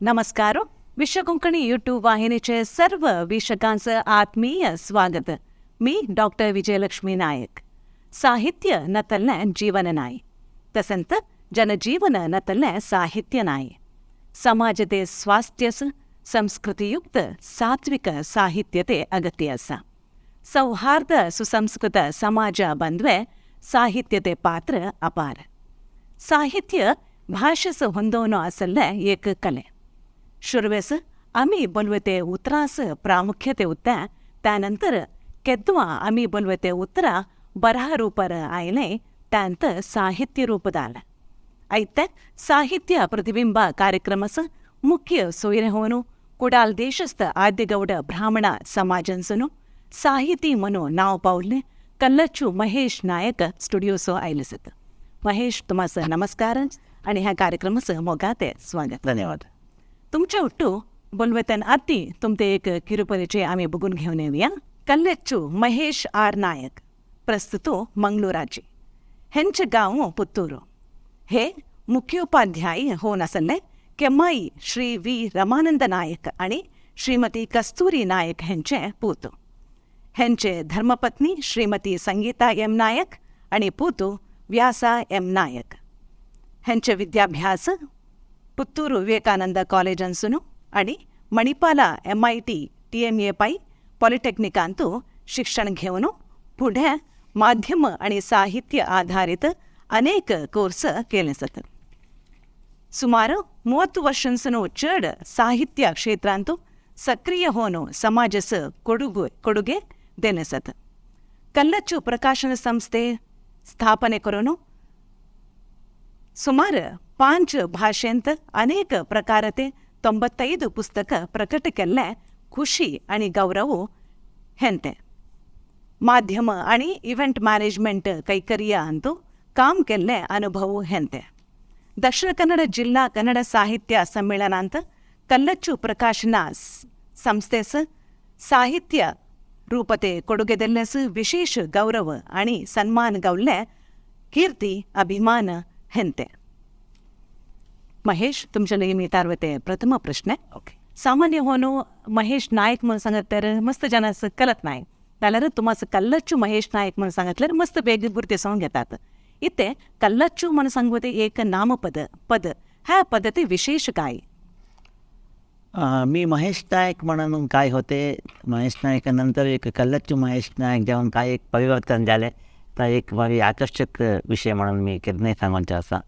नमस्कार. विश्व कोंकणी यूट्यूब वाहिनीचे सर्व वीक्षकांचं आत्मीय स्वागत. मी डॉक्टर विजयलक्ष्मी नायक. साहित्य नतल्लें जीवन नाय, तसंत जनजीवन नतल्लें साहित्य नाय. समाजते स्वास्थ्यस संस्कृतियुक्त सात्विक साहित्य ते अगत्य आसा. सौहार्द सुसंस्कृत समाज बंदवे साहित्यते पात्र अपार. साहित्य भाशेस ಹೊಂದೋನು आसल्लें एक कले. सुरवेस आमी बोलवे उतरांस प्रामुख्यते उत्ता, त्यानंतर केद्वा आमी बोलवे उतरां बरह रूपर आयलें, त्यांत साहित्य रूप दाल. ಐತೆ ಸಾಹಿತ್ಯ ಪ್ರತಿಬಿಂಬ ಕಾರ್ಯಕ್ರಮಸ ಮುಖ್ಯ ಸೊಯ್ರೆ ಹೋನು ಕುಡಾಲ್ ದೇಶಸ್ಥ ಆದ್ಯಗೌಡ ಬ್ರಾಹ್ಮಣ ಸಮಾಜನ್ಸನು ಸಾಹಿತಿ ಮನು ನಾವ್ ಪೌಲ್ನೆ कल्लच्चू महेश नायक स्टुडिओसो आयले. महेश, तुम्हास नमस्कार आणि ह्या कार्यक्रमाचं मोगाते स्वागत. धन्यवाद. तुमच्या ಒಟ್ಟು बोलवेतन आती तुमते एक किरुपरिचय आम्ही बघून घेऊन येऊया. कल्लच्चू महेश आर नायक प्रस्तुत मंगळूराचे. हेंचे गांव पुत्तूರು. हे मुख्योपाध्याय होऊन आसले केम्माई श्री व्ही रमानंद नायक आणि श्रीमती कस्तुरी नायक हेंचे पूत. हेंचे धर्मपत्नी श्रीमती संगीता एम नायक आणि पूतु व्यासा एम नायक. हेंचे विद्याभ्यास पुत्तूರು ವಿವೇಕಾನಂದ ಕಾಲೇಜ್ ಅನ್ಸುನು आणि मणिपाला MIT TMA pi पॉलिटेक्निकांतू शिक्षण घेऊन पुढे माध्यम आणि साहित्य आधारित अनेक कोर्स केले जातात. ಸುಮಾರು 30 ವರ್ಷನ್ಸನು ಚಡ್ ಸಾಹಿತ್ಯ ಕ್ಷೇತ್ರಾಂತು ಸಕ್ರಿಯ ಹೋನು ಸಮಾಜಸ ಕೊಡುಗೆ ದೇನೆಸತ್. ಕಲ್ಲಚ್ಚು ಪ್ರಕಾಶನ ಸಂಸ್ಥೆ ಸ್ಥಾಪನೆ करून ಸುಮಾರು 5 ಭಾಷೆಂत अनेक प्रकारते 95 पुस्तक प्रकट केल्ले खुशी आणि गौरव हेंते. माध्यम आणि इव्हेंट मॅनेजमेंट ಕೈಕರ್ಯ ಅಂತೂ काम केल्ले अनुभव हेंते. ದಕ್ಷಿಣ ಕನ್ನಡ ಜಿಲ್ಲಾ ಕನ್ನಡ ಸಾಹಿತ್ಯ ಸಮ್ಮೇಳನ ಅಂತ ಕಲ್ಲಚ್ಚು ಪ್ರಕಾಶನ ಸಂಸ್ಥೆಸ್ ಸಾಹಿತ್ಯ ರೂಪತೆ ಕೊಡುಗೆದೆಲ್ಲೆಸ್ ವಿಶೇಷ ಗೌರವ आणि ಸನ್ಮಾನ ಗೌಲ್ಲೆ कीर्ती अभिमान हेंते. महेश, तुमच्या मी तारवते प्रथम प्रश्न. ओके. सामान्य होनो महेश नायक म्हणून सांगत तर मस्त जनास कळत नाही, जाल्यार तुमास कल्लच्चू महेश नायक म्हणून सांगितल्यार मस्त बेग गुर्तेसावन घेतात. इथे कल्लच्चू म्हणून सांगते एक नामपद पद, ह्या पद्धती विशेष काय? मी महेश नायक म्हणून काय होते, महेश नायकानंतर एक कल्लच्चू महेश नायक जेव्हा काय एक परिवर्तन जालें, तो एक भारी आकर्षक विशय म्हणून मी केन्नाय सांगोचें आसा.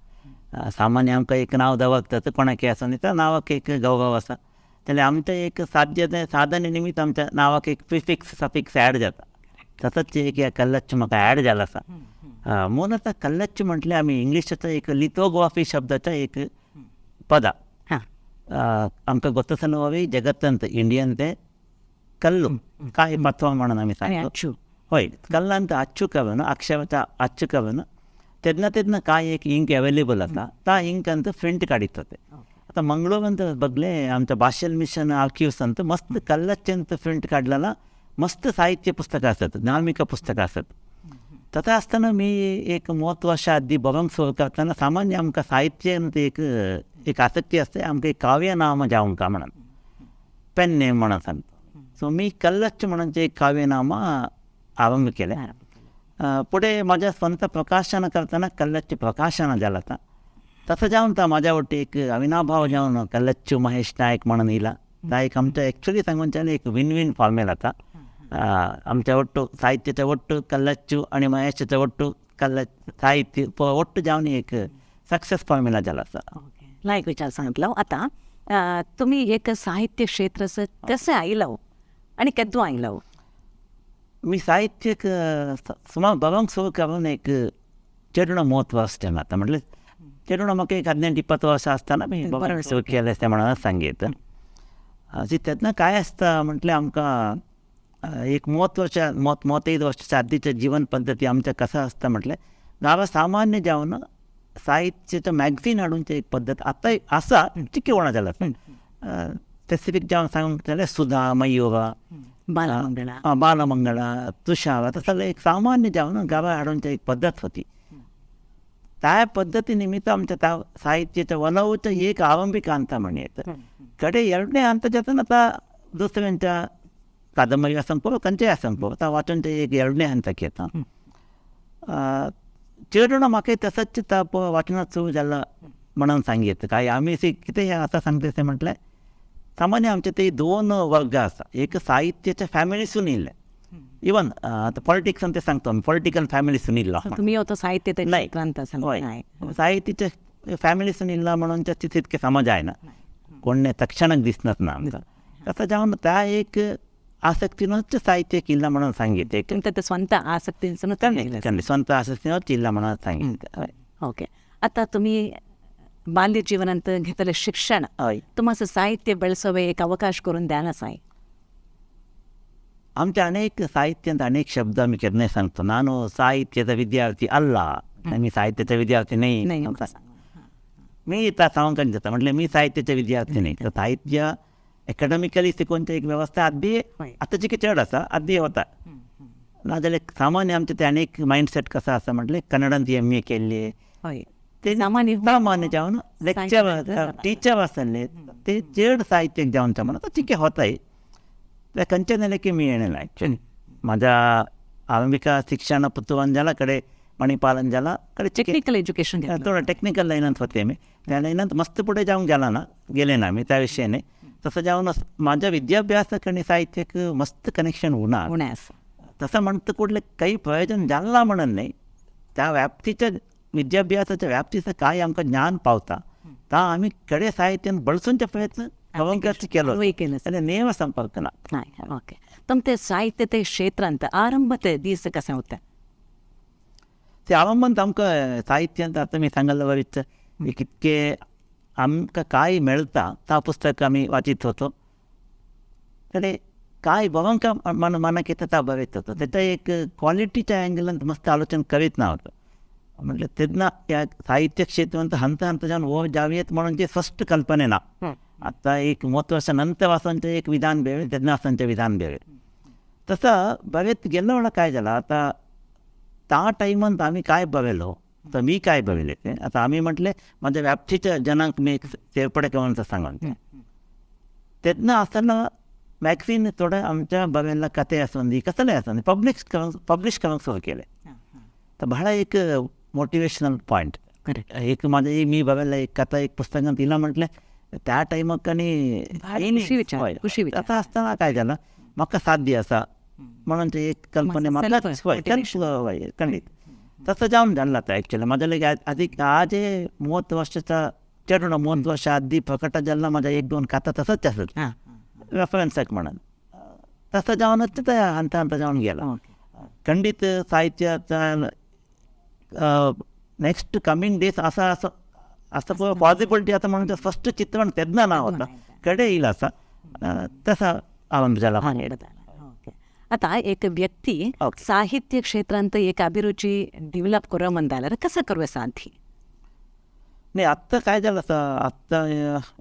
सामान्य आमकां एक नांव दवरतात कोणाकय आसा न्ही, त्या नांवाक एक गौरव आसा, जाल्यार आमचें एक साध्य तें साधन निमित्त आमच्या नांवाक एक प्रिफिक्स सफिक्स ॲड जाता, तसोच एक ह्या कल्लच्चू म्हाका ॲड जालो आसा. मूळ आतां कल्लच्चू म्हटल्यार आमी इंग्लिशाचो एक लिथोग्राफी शब्दाचो एक पदा. आमकां गोत्तसनोवी जगत्तंत इंडियन ते कल्लू काय पत्वा म्हणून आमी आणि सांगतो. अच्चू. हय, कल्लांत अच्चू करून अक्षराचा अच्चू करून तेन्ना तेन्ना काय एक इंक अवेलेबल आसा, त्या इंकांत प्रिंट काडीत होते. आतां मंगळूरांत बगले आमच्या बाशेल मिशन आर्किव्स मस्त कल्लच्चेंत प्रिंट काडलेला मस्त साहित्य पुस्तकां आसत, धार्मिक पुस्तकां आसत. तथा आसतना मी एक 30 वर्षां आदी बरोवंक सुरू करतना सामान्य आमकां साहित्यांत एक एक आसक्ती आसता, आमकां एक काव्यनाम जावंक म्हणून पेन नेम म्हणून सांगता. सो मी कल्लच्च म्हणून एक काव्यनाम आरंभ केलें. पुढे माझ्या स्वतः प्रकाशन करताना कल्लच्चू प्रकाशन जालें. आतां तसं जावन तो म्हाज्या वटेन एक अविनाभाव जावन कल्लच्चू महेश नायक म्हणून येयला. तो एक आमचो एक्चुली सांगून जाल्यार एक विन विन फॉर्मेल आतां. आमच्या ಒಟ್ಟು साहित्याचे ಒಟ್ಟು कल्लच्चू आनी महेशाचे ಒಟ್ಟು कल्ल साहित्य ಒಟ್ಟು जावन एक सक्सेस फॉर्म्युला जाला आसा. लायक विचार सांगितलो. आता तुम्ही एक साहित्य क्षेत्र कशें आयलो आनी केदो आयलो? मी साहित्यक सुमार बरोवंक सुरू करून एक चेडूण 30 वर्स जालें आतां, म्हटल्यार चेडूण म्हाका एक 18-20 वर्सां आसतना मी बरोवंक सुरू केलें तें म्हणून सांगीत. तेन्ना काय आसता म्हटल्यार आमकां एक 30 वर्सां 35 वर्साच्या आदीच्या जीवन पद्दती आमच्या कसं आसता म्हटल्यार गांवां सामान्य जावन साहित्याचें मॅगझीन हाडूनची एक पद्दत आतांय आसा, चिकी उणा जाला. स्पेसिफीक जावन सांगूंक जाल्यार सुधा, मयुरा, बालमंगळा, बालमंगळा, तुषार, आतां सगळें एक सामान्य जावन गांवां हाडूनची एक पद्दत होती. त्या पद्दती निमित्त आमच्या त्या साहित्याच्या वलवच्या एक आरंभिक अंत म्हणयेत. कडे ಎರडನೇ हंत जातना आतां दुसऱ्यांच्या कादंबरी आसूंक पळय खंयचेय आसूंक पळय आतां वाचून ते एक ಎರडನೇ हंताक येता. चड म्हाका तसोच वाचनात सुरू जाला म्हणून सांगीत काय आमी कितें आतां सांगता तें म्हटल्यार सामान्य आमचे ते दोन वर्ग आसा. एक साहित्याच्या फॅमिलीसून येयल्ले, इवन आतां पॉलिटिक्सान ते सांगता आमी पॉलिटिकल फॅमिलीसून येयल्लो. तुमी होतो साहित्य नाही, साहित्याच्या फॅमिलीसून येयला म्हणून ते तितकें समज जायना, कोण तक्षणाक दिसनात ना आमकां. तसं जावन त्या एक आसक्तीनूच साहित्य केला म्हणून सांगित. तुमचं स्वतः आसक्तीन स्वतः आसक्तीनूच इल्ला म्हणून सांगित. ओके, आता तुम्ही बाल्य जीवनांत घेतले शिक्षण तुम्हाला साहित्य ಬೆಳೆಸೋವೆ एक अवकाश करून द्यायला साय. आमच्या अनेक साहित्यांत अनेक शब्द आमी केन्नाय सांगतो. ನಾನು साहित्याचा विद्यार्थी अल्ल, मी साहित्याचा विद्यार्थी नाही. मी सांगूंक जाता म्हटलें मी साहित्याचे विद्यार्थी नाही. तर साहित्य एकॅडमिकली शिकोवचे एक व्यवस्था आदी आतांची चड आसा, आदी वता. नाजाल्यार सामान्य आमचे ते अनेक मायंडसेट कसो आसा म्हटलें कन्नडांत एम ए केल्ली ते सामान्य सामान्य जावन लेक्चर टिचर आसले ते चड साहित्यक जावन म्हणून आतां चिके होताय ते खंयचे जालें की मी येणें ॲक्च्युली म्हाज्या आरंभिका शिक्षण पुत्तुवान जाला कडे मणिपालन जाला कडे टेक्निकल एज्युकेशन थोडं टेक्निकल लायनांत होते मी, त्या लायनांत मस्त पुढे जावंक गेला ना गेले ना मी त्या विशयाने. तसं जावन माझ्या विद्याभ्यासाक आनी साहित्याक मस्त कनेक्शन उणा तसं म्हणटा कुठले काही प्रयोजन जाला म्हणून न्ही, त्या व्याप्तीच्या विद्याभ्यासाच्या व्याप्तीचं काय आमकां ज्ञान पावता ता आमी कडे साहित्यान बळसूनचे प्रयत्न कवंकाच केलो आनी नेम संपर्क ना. ओके, तुमचे साहित्य ते क्षेत्रांत आरंभ ते दीस कशें वता? ते आरंभांत आमकां साहित्यांत आतां मी सांगल्ले वरीच कितके आमकां काय मेळटा ता पुस्तक आमी वाचीत होतो, कडे काय बरोवंक मन मनाक येता ता बरयत होतो. तेच्या एक क्वॉलिटीच्या अँगलान मस्त आलोचन करीत ना होतो. म्हटलं तेन्ना ह्या साहित्य क्षेत्रांत हंत हंत जावन वो जावयेत म्हणून जे स्पश्ट कल्पने ना. आतां एक 30 वर्सां नंतर आसोनचें एक विधान बेळे तेन्ना आसोनचें विधान बेळे तसं बरेच गेल्लो म्हणल्यार काय जाला आतां त्या टायमान आमी काय बरयलो तर मी काय बरयलें तें आतां आमी म्हटलें म्हाज्या व्याप्तीच्या जनांक मी एक तेरपडे करून सांगून तेन्ना आसतना मॅगझीन थोडे आमच्या बरयल्ल्या कथे आसून दी कसले आसून पब्लिश करूंक सुरू केलें. तर बहळ एक मोटिवेशनल पॉयंट एक माझं मी बघायला एक कथा एक पुस्तकांत दिला म्हटलें त्या टायमाक आनी आतां आसतना काय जाला म्हाका साध्य आसा म्हणून ते एक कल्पने म्हाका खंडीत तसं जावन जालें आतां ॲक्च्युली म्हाज्या लागीं आदीक आजे 30 वर्साच्या चड 30 वर्सां आदी प्रकट जाल्ला म्हाज्या 1-2 कथा तसोच आसत रेफरन्साक म्हणून तसं जावनच ते हंत हंत जावन गेला. खंडीत साहित्याचा नेक्स्ट कमिंग डेज असा असं असं पॉसिबिलिटी आसा म्हणून स्पश्ट चित्रण तेन्ना ना वता कडे येईल आसा तसा आरंभ जाला. आता एक व्यक्ती साहित्य क्षेत्रांत एक अभिरुची डेव्हलप करूं म्हणल्यार कसं करूं साध्य नाही? आत्ता काय झालं असं आत्ता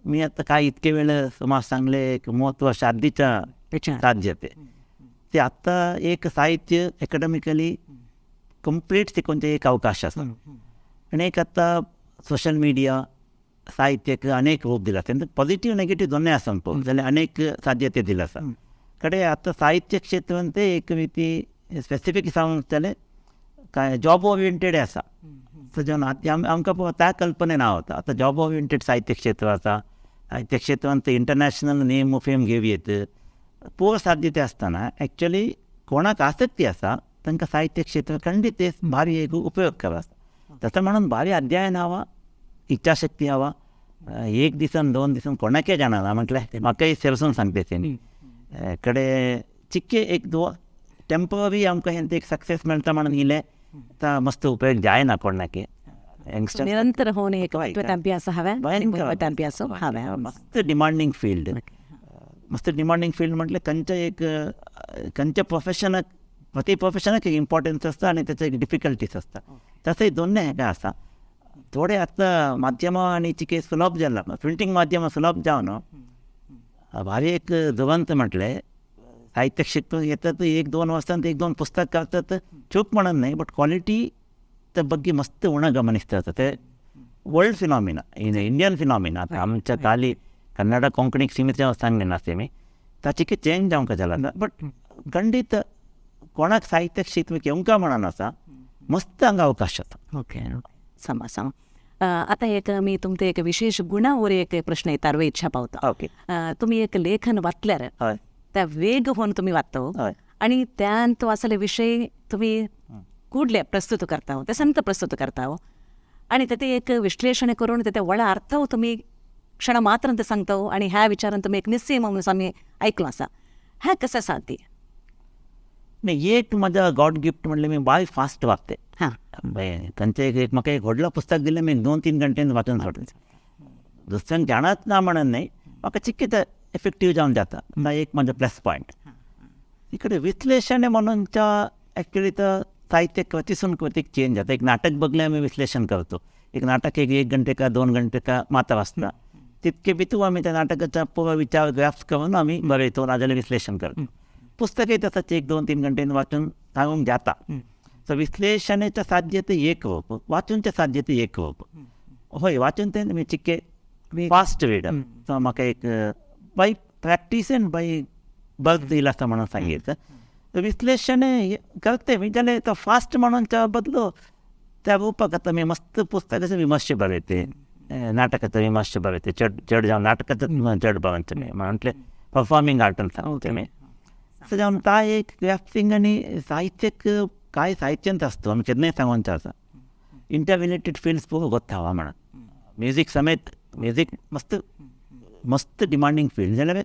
मी आता काय इतके वेळ सुमार सांगले एक 30 वर्ष आधीच्या साध्य ते ते आत्ता एक साहित्य एकॅडमिकली कंप्लीट शिकोवचे एक अवकाश आसा. आनी एक आतां सोशल मिडिया साहित्याक अनेक रूप दिला, तेंका पॉझिटिव्ह नेगेटिव्ह दोनूय आसा पळोवंक जाल्यार अनेक साध्यते दिला आसा. कडे आतां साहित्य क्षेत्रांत ते एक रीती स्पेसिफीक सांगूंक जाल्यार काय जॉब ओरिएंटेड आसा. सो जेन्ना आतां आमकां त्या कल्पने ना वता आतां जॉब ओरिएंटेड साहित्य क्षेत्र आसा, साहित्य क्षेत्रांत इंटरनॅशनल नेम फेम घेवयेत पूर साध्यते आसतना एक्चुअली कोणाक आसक्ती आसा तांकां साहित्य क्षेत्र खंडीत ते भारी एक उपयोग करप आसा. तसं म्हणून भारी अध्ययन हवा, इच्छाशक्ती हवा, एक दिसान 2 दिसान कोणाकय जाणा म्हटलें म्हाकाय सेरसून सांगते तेणी कडे चिक्के 1-2 टेंपररी आमकां हें एक सक्सेस मेळटा म्हणून इलें ता मस्त उपयोग जायना कोणाकी. यंगस्टर निरंतर होणे एक अभ्यास हवा, अभ्यास हवा. मस्त डिमांडींग फील्ड, मस्त डिमांडींग फील्ड म्हटलें खंयच्या एक खंयच्या प्रोफेशनाक प्रति प्रोफेशनाक एक इम्पॉर्टन्स आसता आनी तेचे एक डिफिकल्टीज आसता. तशें दोनूय हेका आसा. थोडे आतां माध्यमां आनी चिके सुलभ जाला, प्रिंटींग माध्यमां सुलभ जावन भारी एक दुरंत म्हटलें साहित्य क्षेत्र येतात 1-2 वर्सांत 1-2 पुस्तक काडतात चूक म्हणून न्हय, बट क्वॉलिटी त्या ಬಗ್ಗೆ मस्त उणा गमनिसता. ते वर्ल्ड फिनॉमिना, इंडियन फिनॉमिना. आतां आमच्या खाली कन्नड कोंकणीक सीमित जावन सांगलें नासते मी ताची चेंज जावंक जाला. बट खंडीत कोणाक साहित्य क्षेत्र घेवंक म्हणून आसा मस्त हांगा अवकाश आसा. ओके, समा समा. आतां एक मी तुमकां एक विशेष गुणावर एक प्रश्न विचारवे इच्छा पावता. ओके. तुमी एक लेखन वाचल्यार हय त्या वेग होऊन तुमी वाचता हय आणि त्यान तो असले विषय तुम्ही कुडले प्रस्तुत करता, ते संत प्रस्तुत करता आणि ते एक विश्लेषण करून ते व्हडा अर्थ तुमी क्षण मात्र ते सांगता आणि ह्या विचारान तुमी एक निश्चय म्हणून आमी ऐकलो आसा. ह्या कसं साध्य? नाही, एक म्हज्या गॉड गिफ्ट म्हणलें मी बाय फास्ट वाचते. हां, तांचें एक म्हाका एक व्हडलो पुस्तक दिलें मी 2-3 घंट्यान वाचून सोडलें. दुसऱ्यांक जाणाच ना म्हणून न्हय, म्हाका चिक्के इफेक्टीव जावन जाता. एक म्हजो प्लस पॉयंट. इकडे विश्लेषण म्हणूनच्या ॲक्च्युली तर साहित्य कृतीसून कृतीक चेंज जाता. एक नाटक बघले आमी विश्लेषण करतो, एक नाटक एक घंटे का 2 घंटे का मात्र आसता, तितके भितूर आमी त्या नाटकाचा पुरो विचार ग्राफ्स करून आमी बरयतो नाजाल्यार विश्लेषण करतो. पुस्तकय तसंच 1-2-3 घंटेन वाचून सांगूंक जाता. सो विश्लेषणाच्या साध्य ते एक रूप, वाचूनच्या साध्य ते एक रूप. हय, वाचून तें मी चिक्के फास्ट रिडर. सो म्हाका एक by practice and by birth दिला आसा म्हणून सांगितलं. विश्लेषण करते मी जाल्यार तो फास्ट म्हणून त्या बदलो त्या रूपाक आतां मी मस्त पुस्तकाचे विमर्श बरयते, नाटकाचो विमर्श बरयते, चड चड जावन नाटकाचो चड बरोवचें न्हय म्हटलें परफॉर्मिंग आर्टान सांगता मी. सो जावन ता एक ग्राफ्टिंग आनी साहित्यक काय साहित्यांत आसता आमी केन्नाय सांगोनचें आसा इंटर रिलेटेड फिल्ड्स पूरो गोत्ता म्हणून म्युजीक समेत. म्युजीक मस्त मस्त डिमांडींग फिल्ड जाल्यार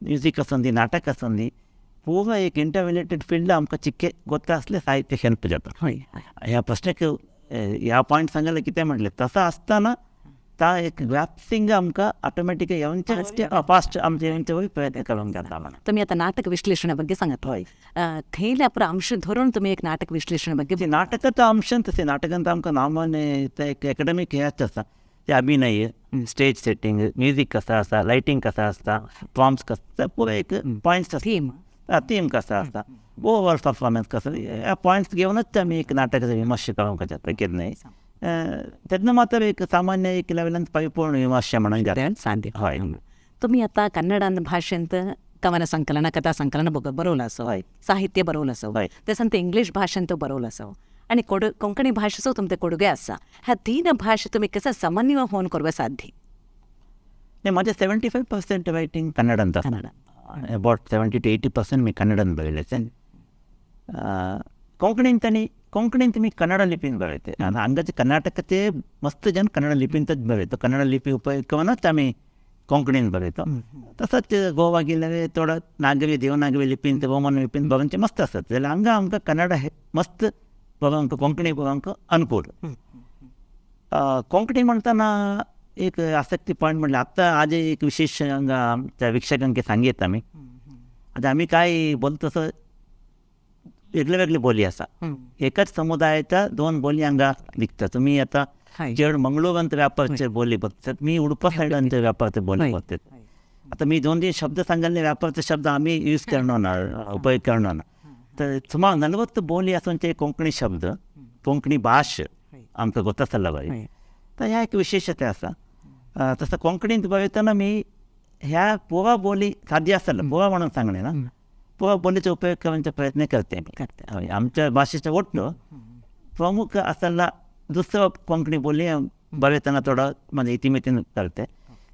म्युजीक आसूं दी, नाटक आसूं दी, पूरो एक इंटर रिलेटेड फिल्ड आमकां चिक्के गोत्ता आसलें साहित्य हेल्प जाता. हय, ह्या प्रश्नाक ह्या पॉयंट सांगले कितें म्हटलें तसो आसतना ता एक ग्राफ्टिंग आमकां ऑटोमॅटिक येवचे फास्ट आमचे येवचे प्रयत्न करूंक जाता म्हणून. तुम्ही आता नाटक विश्लेषणा ಬಗ್ಗೆ सांगत. हय, खंयल्या पुरो अंश धरून तुम्ही एक नाटक विश्लेषण ಬಗ್ಗೆ? नाटकाचो अंश तशें नाटकांत आमकां नामाने ते एक एकाडेमीक हेच आसा, ते अभिनय, स्टेज सेटींग, म्युजीक कसो आसता, लायटींग कसो आसता, फॉर्म्स कसो, पुरो एक पॉयंट्स आसता, थीम थीम कसो आसता, ओवर परफॉर्मन्स कसो, ह्या पॉयंट्स घेवनच आमी एक नाटकाचो विमर्श करूंक जाता केन्नाय. तेन्ना मात्र एक सामान्य एक लेवलान परिपूर्ण विमर्श म्हणून जाता साध्य. हय. तुम्ही आता कन्नड भाषेंत कवन संकलन, कथा संकलन बरवलं असो, साहित्य बरवलं असो, तसं इंग्लिश भाषेंत बरवलं असो आणि कोंकणी भाषेचो तुमचे ಕೊಡುಗೆ आसा. ह्या तीन भाषे तुम्ही कसं समन्वय होऊन करूया साध्य? नाही, माझे 75% रायटिंग कन्नडांत आसा. अबाउट 70 to 80% मी कन्नडान बरयलें. कोंकणींत आनी कोंकणींत मी कन्नड लिपीन बरयते. आनी हांगाचे कर्नाटकाचे मस्त जन कन्नड लिपींतच बरयतो, कन्नड लिपी उपयोग करूनच आमी कोंकणीन बरयतो. तसोच गोवा गेल्यार थोडो नागरी देवनागरी लिपीन, रोमन लिपीन बरोवचे मस्त आसत. जाल्यार हांगा आमकां कन्नड मस्त बरोवंक, कोंकणी बरोवंक अनुकूल. कोंकणी म्हणटना एक आसक्ती पॉयंट म्हणल्यार आतां आज एक विशेष हांगा आमच्या वीक्षकांक सांगयत आमी. आतां आमी काय बोलता तसो वेगळे वेगळे बोली आसा, एकाच समुदायाच्या 2 बोली हांगा विकता. तुमी आतां चड मंगळूरांत व्यापारचे बोली बघतात, मी उडपा सायडांत व्यापारचे बोली बघतात. आतां मी 2-3 शब्द सांगले व्यापारचे शब्द आमी यूज करणार ना, उपयोग करणार ना. तर सुमार 40 बोली आसून कोंकणी शब्द, कोंकणी भाश आमकां गोता जाल्ला बाय. तर ह्या एक विशेषता आसा. तसं कोंकणींत बरयतना मी ह्या पुरा बोली साध्य आसता पुरा म्हणून सांगलें ना, पुरा बोलीचो उपयोग करण्याचा प्रयत्न करते मी. हय, आमच्या भाशेचो ಒಟ್ಟು प्रमुख आसला दुसरो कोंकणी बोली बरयतना थोडो म्हणजे इतिमितीन करते.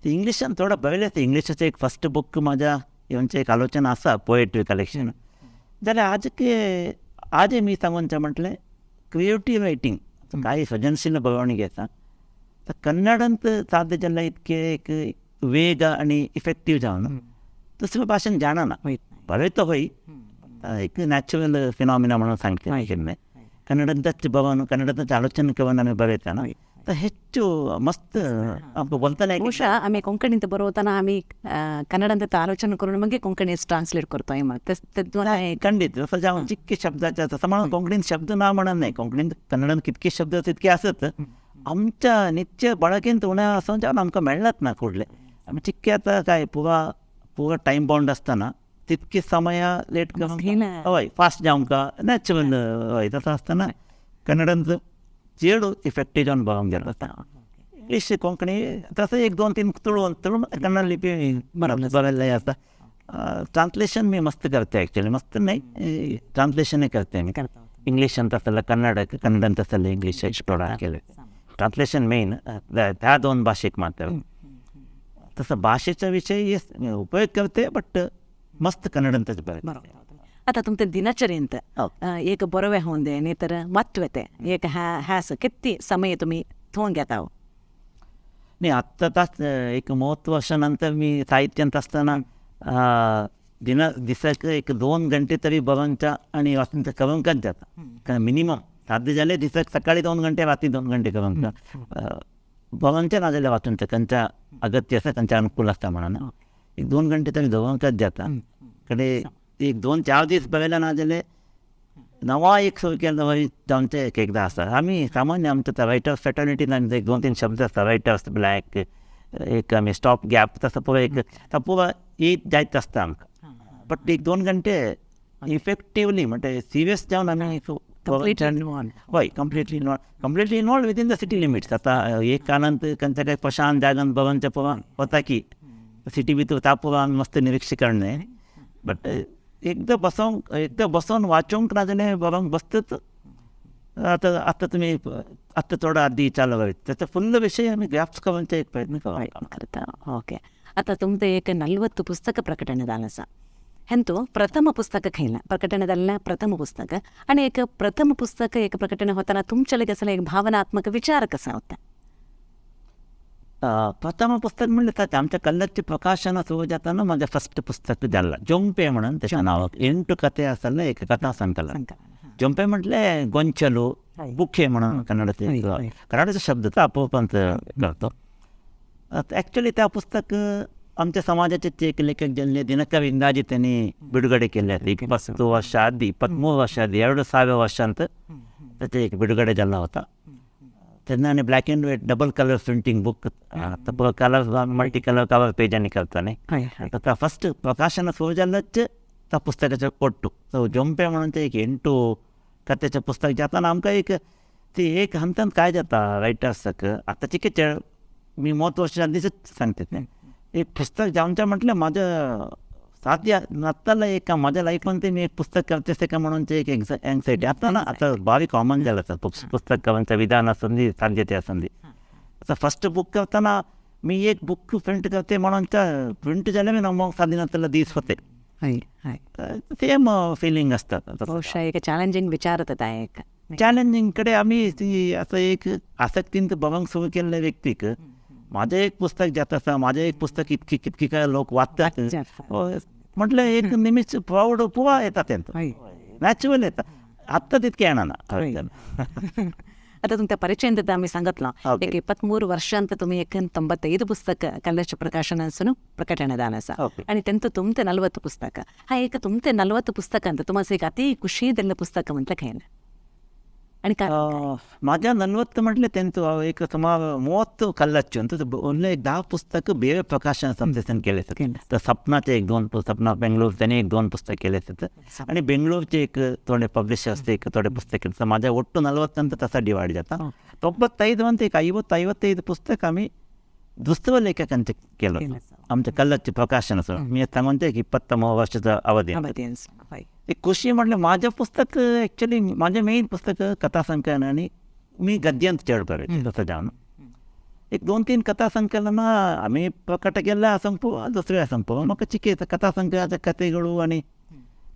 इंग्लिशान थोडो बरयलें. इंग्लिशाचें एक फर्स्ट बूक म्हाज्या येवचें एक आलोचना आसा, पोएट्री कलेक्शन. जाल्यार आजके आजय मी सांगून म्हटलें क्रिएटीव रायटींग काय सृजनशील बरोवणी घेता तर कन्नडांत साध्य जाल्लें इतकें एक वेग आनी इफेक्टीव जावन दुसऱ्या भाशेन जाणना बरयतो हय एक नॅचरल फिनॉमिना म्हणून सांगते केन्नाय. कन्नडांतच बरोवन कन्नडांतच आलोचना करून आमी बरयतना तर ಹೆಚ್ಚು मस्त आमकां बोलतना. ಬಹುಶಃ आमी कोंकणींत बरोवतना आमी कन्नडांत आलोचना करून मागीर कोंकणीत ट्रान्सलेट करतो. खंडीत तसं जावन जितके शब्दाचे आसा म्हणून कोंकणींत शब्द ना म्हणून न्हय, कोंकणींत कन्नडांत कितके शब्द तितके आसत. आमच्या नित्य बळकेंत उणें आसून जावन आमकां मेळनात ना कुडले. आमी चिक्के आतां काय पुरा पुरा टायम बाउंड आसतना तितके समय लेट करूंक हय फास्ट जावंक नॅचरल हय. तसं आसतना कन्नडांत चड इफेक्टीव जावन बरोवंक जाता. इंग्लीश कोंकणी तसं एक दोन तीन तुळू तुळू कन्नड लिपी बरवलेलं असतं. ट्रान्सलेशन मी मस्त करते ॲक्च्युली, मस्त नाही ट्रान्सलेशनही करते मी. इंग्लिश ಅಂತ ಅಲ್ಲ, कन्नडಕ್ಕೆ, कन्नड ಅಂತ ಅಲ್ಲ, इंग्लिश थोडा केलं ट्रान्सलेशन मेन त्या दोन भाषेक मात्र. तसं भाषेचा विषय उपयोग करते, बट मस्त कन्नडंतच बरं. आता तुमचं दिनचर्यंत एक बरोवे होऊन दे नाही तर महत्वते एक हॅस किती समय तुम्ही थोन घेता? नाही, आत्ता तास एक 30 वर्षानंतर मी साहित्यांत असताना दिन दिसाक एक 2 घंटे तरी बरोवंचा आणि वाचनचा करूंकच जाता. कारण मिनिमम साध्य जाले दिसाक सकाळी 2 घंटे, रात्री 2 घंटे करूंक बरोवंचे ना जाल्यार वाचूंचे खंयच्या अगत्य आसा, खंयच्या अनुकूल आसता म्हणून एक 2 घंटे तरी दवरूंकच जाता. कडे एक 2-4 दीस बरयले ना जाल्यार नवा एक सुरू केलो जावचे एक एकदां आसता. आमी सामान्य आमच्या रायटर्स फेटर्निटीन आमचे एक 2-3 शब्द आसता, रायटर्स ब्लॅक, एक आमी स्टॉप गॅप, तसो पुरो एक पुरो एक जायत आसता आमकां. बट एक 2 घंटे इफेक्टिवली म्हणजे सिरियस जावन आमी हय completely involve, completely involve within the city limits. आतां एक कानांत खंयच्या काय प्रशांत जागान बरोवचे पुरो वता की सिटी भितर ता पुरो आमी मस्त निरीक्षण न्हय, बट एकदां बसोंक, एकदां बसोन वाचूंक ना जाल्यार बरोवंक बसतच आतां आतां तुमी आतां थोडो आदी चालू त्याचा फुल्ल विषय आमी ग्राफ्स करूंक एक प्रयत्न करता. ओके, आतां तुमचें एक 40 पुस्तक प्रकटन जालें आसा. हेंतु प्रथम पुस्तक खंयला प्रकटन जाल्लें प्रथम पुस्तक, आनी एक प्रथम पुस्तक एक प्रकटन होताना तुमचे लागीं आसलें एक भावनात्मक विचार कसा होता? प्रथम पुस्तक म्हणलें ताचें आमच्या कल्लच्चें प्रकाशन सुरू जाताना म्हजें फस्ट पुस्तक जाल्लां जोंपे म्हणून तेच्या नांवाक 8 कथे आसले, एक कथा संकलन. जोंपे म्हटलें ಗೊಂಚಲು, बुखे म्हणून कन्नडाचे, कन्नडाचा शब्द तो आपोआपांत करतो. ॲक्च्युली त्या पुस्तक आमच्या समाजाचे एक लेखक जाल्ले दिनकर इंदाजी त्यांनी बिಡುಗಡೆ केले 20 वर्ष आधी, 23 वर्ष आधी, 2000 वर्षांत त्याचे एक बिಡುगಡೆ झाला होता. त्यांना आणि black and white double colour printing book, colour multi colour cover पेजांनी करता न्ही. तर फस्ट प्रकाशन सुरू जाल्लच त्या पुस्तकाचें ಒಟ್ಟು सो जोंपे म्हणून ते एक 8 कथेचें पुस्तक जाताना आमकां एक ती एक हंतान काय जाता रायटर्साक आतांचे कितें मी 30 वर्षां आदींच सांगते तें एक पुस्तक जावचें म्हटलें म्हाज्या साध्य नासतालें एक म्हाज्या लायफान ते मी एक पुस्तक करतें का म्हणून ते एक एन्सायटी आतां ना, आतां बारी कॉमन जालें आसा पुस्तक करपाचें विधान आसूं साध्य तें आसूं. आतां फस्ट बूक करतना मी एक बुक प्रिंट करते म्हणून प्रिंट जालें मी मग साध्य नासलें दीस होते सेम फिलींग आसता. ಬಹುಶಃ एक चॅलेंजींग विचार होता एक चॅलेंजींग कडे आमी ती आतां एक आसक्तीन बरोवंक सुरू केल्ले व्यक्तीक म्हाजें एक पुस्तक जाता आसा, म्हाजें एक पुस्तक इतकी कितकी काय लोक वाचतात म्हटलें एक निमिश प्रावड पुवा येता तेंचो नॅचरल येता, आत्तां तितकें येना. आता तुमच्या परिचय आम्ही सांगितलं एक 23 वर्षांत तुम्ही एक 95 पुस्तक कल्लच्च प्रकाशनासून प्रकटನೆ ದಾನ आणि तेंತು तुमते 40 पुस्तक हा एक तुमते 40 पुस्तक ಅಂತ तुम्हाला एक अति ಖುಷಿದೆಲ್ಲ ಪುಸ್ತಕ म्हटलं काय आणि माझ्या 40 म्हटले तेंತು एक सुमार 30 कल्लच्चु ಅಂತ ओन्ली एक 10 पुस्तक ಬೇರೆ प्रकाशन संस्थेन केले तर सपनाचे एक 2 सपना बेंगलोर त्याने एक 2 पुस्तक केले आणि बेंगलोरचे एक थोडे पब्लिशर्स एक थोडे पुस्तक केले. माझ्या ಒಟ್ಟು 40 ಅಂತ तसा डिवाइड जाता. 95 ಅಂತ एक 50-55 पुस्तक आम्ही दुसरं लेखकांचे केलं आमच्या कल्लच्चे प्रकाशन मी सांगून एक 23 वर्षाचा अवधी. एक खुशी म्हटलं माझं पुस्तक ॲक्च्युली माझं मेन पुस्तक कथासंकलन आणि मी गद्यांत चड बरयलें तसं जावन एक 2-3 कथासंकलनां आमी प्रकट केल्लें आसूंक पुरो, दुसरें आसूंक पुरो. म्हाका चिके कथासंकलनाच्या कथेಗಳು आणि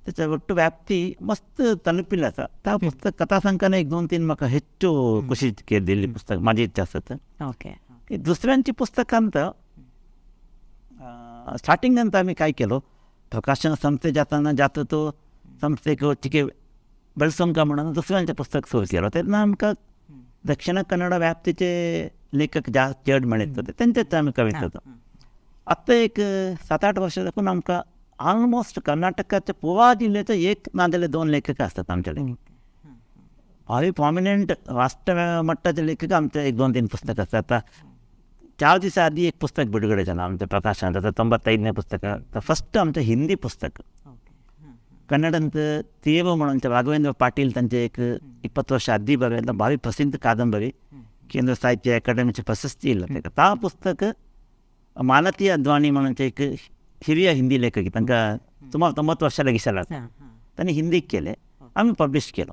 त्याच्या ಒಟ್ಟು व्याप्ती मस्त तलुपिल्लें आसा. त्या पुस्तक कथासंकलन एक 2-3 म्हाका ಹೆಚ್ಚು ಖುಷಿ दिल्ली पुस्तक माझी इच्छा आसत. ओके, दुसऱ्यांची पुस्तकांत स्टार्टिंग ಅಂತ आमी काय केलो प्रकाशन संस्थे जाताना जाता तो संस्थेक चिके ಬೆಳೆಸೋಂಕ म्हणून दुसऱ्यांचें पुस्तक सुरू केलो. तेन्ना आमकां दक्षिण कन्नड व्याप्तीचे लेखक जास्त चड मेळत होते तेंचेच आमी कविता होतो. आतां एक 7-8 वर्सां साकून आमकां ऑलमोस्ट कर्नाटकाच्या पुवा जिल्ह्याचे एक ना जाल्यार 2 लेखक आसतात आमचे. भारी प्रॉमिनंट राष्ट्र मट्टाचे लेखक आमचे एक 2-3 पुस्तक आसतात. आतां 4 दिसां आदी एक पुस्तक बिಡುगಡೆ जालां आमच्या प्रकाशनात, आतां 95 पुस्तक फस्ट आमचें हिंदी पुस्तक. कन्नडंत तीव्र म्हणून राघवेंद्र पाटील त्यांचे एक 20 वर्ष आधी बरयल्लें भारी प्रसिद्ध कादंबरी केंद्र साहित्य अकादमीची प्रशस्ती इल्लो ताका. ता पुस्तक मालती अद्वाणी म्हणून एक हिरिय हिंदी लेखक, तांकां सुमार 90 वर्षां लागीं जाला, तांणी हिंदीक केलें, आमी पब्लिश केलो.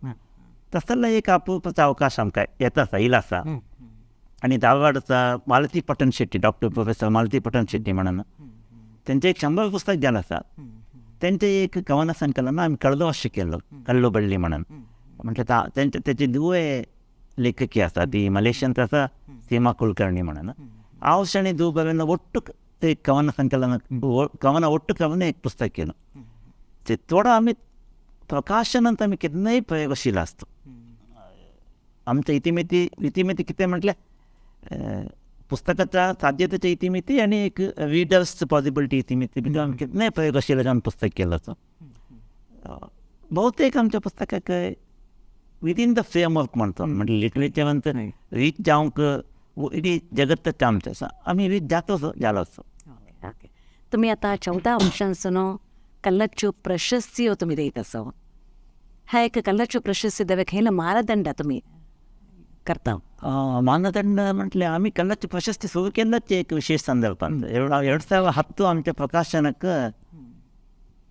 तसलो एक अपुरपाचो अवकाश आमकां येता आसा, येयला आसा. आनी धारवाडचा मालती पटन शेट्टी, डॉक्टर प्रोफेसर मालती पटन शेट्टी म्हणून तेंचें एक 100 पुस्तक जालें आसा. तेंचें एक कवन संकलन आमी कळदो वर्ष केलो, कल्लू बळ्ळी म्हणून. म्हटल्यार तेंचे तेची दुवे लेखकी आसा, ती मलेशियंत आसा, सीमा कुलकर्णी म्हणून. हांव शणी दू बरें ಒಟ್ಟು एक कवन संकलन, कवन ಒಟ್ಟು कवन एक पुस्तक केलं. ते थोडं आमी प्रकाशनांत आमी केन्नाय प्रयोगशील आसता. आमच्या इतिमिती इतिमिती कितें म्हटल्यार पुस्तकाच्या साध्यतेच्या इतिमिती आनी एक रिडर्स पॉसिबिलिटी इतिमिती भितर आमी केन्नाय प्रयोगशील जावन पुस्तक केलं. बहुतेक आमच्या पुस्तकाक विदीन the framework म्हणतो, म्हणजे लिटरेचरांत रीच जावंक इडी जगत्तच आमचें आसा, आमी रीच जातो जालो आसा. ओके, तुमी आतां 14 वर्षांसून कल्लच्चू प्रशस्त्यो तुमी दीत आसा. ह्या एक कल्लच्चू प्रशस्ती देवे खंयलो मानदंड तुमी करता? मानदंड म्हटल्यार आमी कल्लच्चू प्रशस्ती सुरू केल्लोच एक विशेष संदर्भांत. 2010 आमच्या प्रकाशनाक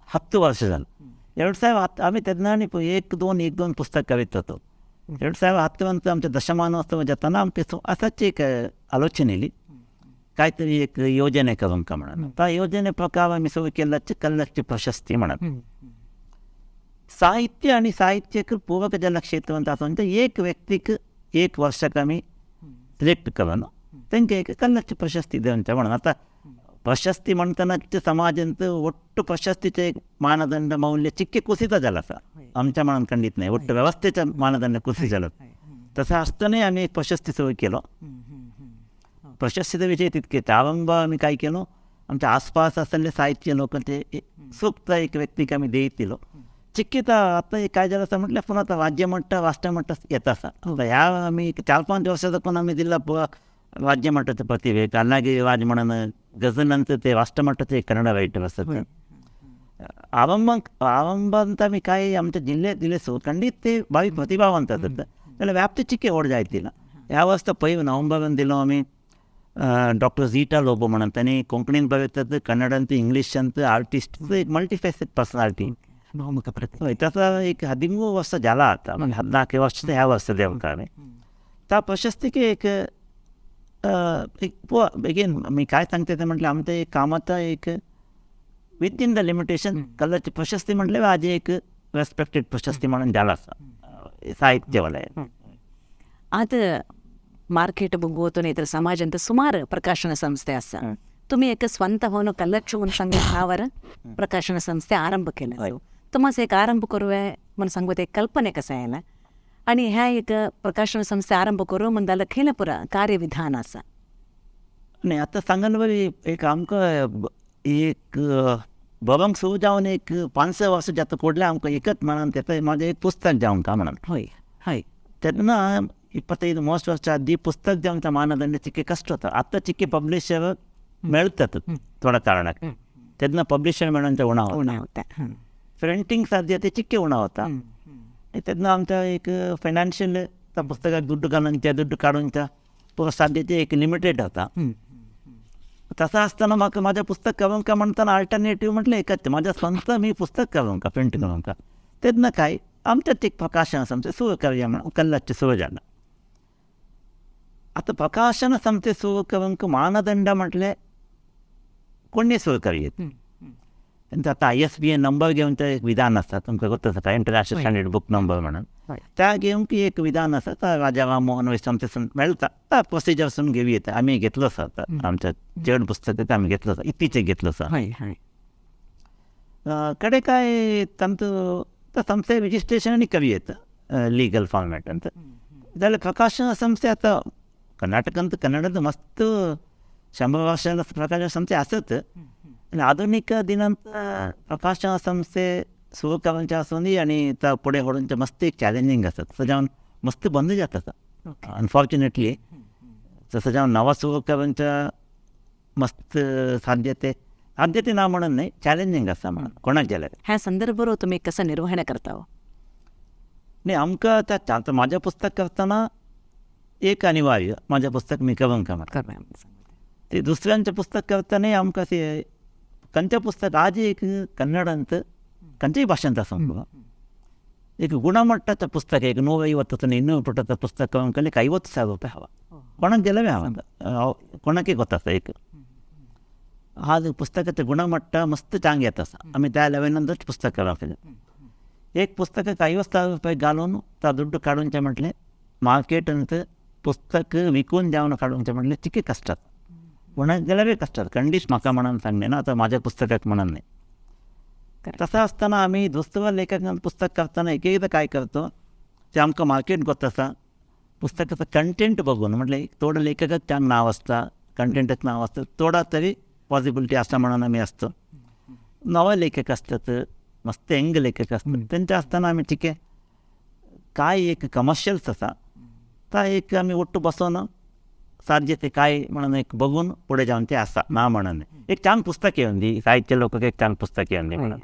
10 वर्ष जालें. 2010 आमी तेन्ना आनी एक दोन एक दोन पुस्तक करीत होतो. 2010 अंत आमच्या दशमानोत्सव जाताना आमकां असाच एक आलोचना येयली, काय तरी एक योजने करूंक म्हणून. त्या योजने प्रकार आमी सुरू केल्लोच कल्लच्चू प्रशस्ती म्हणून. साहित्य आनी साहित्यक पूरक जाल्ल्या क्षेत्रांत आसून ते एक व्यक्तीक एक वर्साक आमी सिलेक्ट करून तांकां एक कल्लच्चू प्रशस्ती दिवचें म्हणून. आतां प्रशस्ती म्हणटनाच समाजांत ಒಟ್ಟು प्रशस्तीचें एक मानदंड मौल्य चिक्के कुसित जालें आसा. आमच्या मनान खंडीत नाही, ಒಟ್ಟು वेवस्थेचें मानदंड कुसीत जालो. तशें आसतनाय आमी एक प्रशस्ती सुरू केलो. प्रशस्तीचा विषय तितके आरंभ आमी काय केलो, आमच्या आसपास आसले साहित्य लोक ते सुक्त एक व्यक्तीक आमी देत दिलो. चिक्कीत आतां एक काय जालें आसा म्हटल्यार पुन्हा आतां राज्य मट्ट राष्ट्र मट्ट येता आसा. आतां ह्या आमी 4-5 वर्सां पण आमी दिला राज्य मट्टाचे प्रतिभेक अल्लागी राज म्हणून गझलांत ते राष्ट्र मट्टाचे एक कन्नड रायटर आसात. आरंभांत आमी काय आमच्या जिल्ह्यात दिले सो खंडीत ते भावी प्रतिभावंत आसत जाल्यार व्याप्ती चिक्के व्हड जायत दिला. ह्या वर्सा पयर नोव्हेंबरान दिलो आमी डॉक्टर झीटा लोबो म्हणून, तांणी कोंकणीन बरयतात, कन्नडांत, इंग्लिशांत, आर्टिस्ट, एक मल्टीफेसीड पर्सनालिटी. हय, ताचा एक 13 वर्सां जाला आतां, म्हणजे 14 वर्सां ह्या वर्सा देंवता आमी. त्या प्रशस्तीक एक एक बेगीन मी काय सांगते ते म्हटल्यार आमचें एक कामाचा एक विदीन the limitation कल्लाची प्रशस्ती म्हटल्यार आज एक रेस्पेक्टेड प्रशस्ती म्हणून जाला आसा साहित्य वलयान. आतां मार्केट बघून इतर समाजांत सुमार प्रकाशन संस्थे आसा. तुम्ही एक स्वतःहून कल्लच्चू म्हणून सांगून प्रकाशन संस्थे आरंभ केले. तुमास एक आरंभ करूया म्हणून सांगू एक कल्पने कसं आयला आनी ह्या एक प्रकाशन संस्थे आरंभ करूं म्हण जाल्यार खंयला पुरा कार्यविधान आसा? न्ही आतां सांगन बरी एक आमकां एक बरोवंक सुरू जावन एक 5-6 वर्सां जाता कोडलें आमकां एकच म्हणून तें म्हाजें एक पुस्तक जावंक म्हणून. हय हय. तेन्ना 25-30 वर्सां आदी पुस्तक जावंक मानदंड चिके कश्ट होता. आतां चिके पब्लिशर मेळतात थोड्या कारणाक, तेन्ना पब्लिशर मेळोन ते उणाव उणाव होता. प्रिंटींग साध्य ते चिक्के उणाव होता. तेन्ना आमच्या एक फायनान्शियल त्या पुस्तकाक दुड्ड घालूनच्या दुड्ड काडूनच्या पुरो साध्य ते एक लिमिटेड होता. तसं आसतना म्हाका म्हाजें पुस्तक करूंक म्हणटना अल्टरनेटीव म्हटलें एकच म्हाज्या स्वंत मी पुस्तक करूंक प्रिंट करूंक. तेन्ना काय आमच्याच एक प्रकाशन संस्थे सुरू करूया म्हणून कल्लाचें सुरू जालें. आतां प्रकाशन संस्थे सुरू करूंक मानदंड म्हटलें कोणी सुरू करूया. तेंचो आतां ISBN number घेवन ते एक विधान आसा, तुमकां गोत आसा इंटरनॅशनल स्टँडर्ड बुक नंबर म्हणून. त्या घेवंक एक विधान आसा, त्या राजा राम मोहन संस्थेसून मेळटा त्या प्रोसिजरसून घेवं येता. आमी घेतलो आसा आतां आमच्या चड पुस्तकां ते आमी घेतलो आसा, इत्तीचें घेतलो आसा. कडे काय तांचो त्या संस्थे रजिस्ट्रेशन आनी करूं येता लिगल फॉर्मेटांत. जाल्यार प्रकाशन संस्थे आतां कर्नाटकांत कन्नडांत मस्त 100 वर्सां प्रकाशन संस्थे आसत. आनी आधुनीक दिनांत प्रकाशन संस्थे सुरू करूंचे आसूं आनी त्या फुडें व्हरूंचे मस्त एक चॅलेंजींग आसा. तसो जावन मस्त बंद जाता आतां अनफॉर्चुनेटली. तसो जावन नवा सुरू करूंच्या मस्त साध्यते साध्यते ना म्हणून न्हय, चॅलेंजींग आसा म्हणून कोणाक जाल्यार. ह्या संदर्भार तुमी कसं निर्वहण करता? न्ही आमकां आतां म्हाजें पुस्तक करतना एक अनिवार्य म्हाजें पुस्तक मी करूंक म्हणटा. ते दुसऱ्यांचें पुस्तक करतनाय आमकां ते खंयचें पुस्तक आज एक कन्नडांत खंयच्याय भाशेंत आसूं एक गुणमट्टाचं पुस्तक एक 150 200 ಪುಟದ ಪುಸ್ತಕ ಅಂಕಲಿಕ್ಕೆ 50,000 ರೂಪಾಯಿ ಹವ ಕೊಣಕ್ಕೆ ಗೆಲ್ಲವೇ ಹವ ಕೊಣಕ್ಕೆ ಗೊತ್ತಾಗ್ತ एक आज पुस्तकाचं गुणमट्ट मस्त चांग येत आसा. आमी त्या लेवलानच पुस्तक करप. एक पुस्तकाक 50,000 रुपये घालून ता दुड्डू काडूनचें म्हटलें मार्केटांत पुस्तक विकून जावन काडूनचें म्हटलें तितकें कश्ट आसा. कोणाक गेल्यारूय कश्ट आसा. खंडीत म्हाका म्हणून सांगलें ना आतां म्हाज्या पुस्तकाक म्हणून न्हय. तसं आसतना आमी दुसऱ्या लेखकान पुस्तक करतना एक एकदां काय करतो तें आमकां मार्केट गोत आसा पुस्तकाचो कंटेंट बघून म्हटलें थोडो लेखकाक चांग नांव आसता कंटेंटाक नांव आसता थोडा तरी पॉसिबिलिटी आसा म्हणून आमी आसता. नवे लेखक आसतात मस्त यंग लेखक आसतात तेंचे आसतना आमी ठीक आहे काय एक कमर्शियल्स आसा ता एक आमी ಒಟ್ಟು बसोन साध्य ते काय म्हणून एक बघून पुढे जावन ते आसा ना म्हणून एक चांग पुस्तक येवन दी साहित्य लोकांक एक चांग पुस्तक येवन दी म्हणून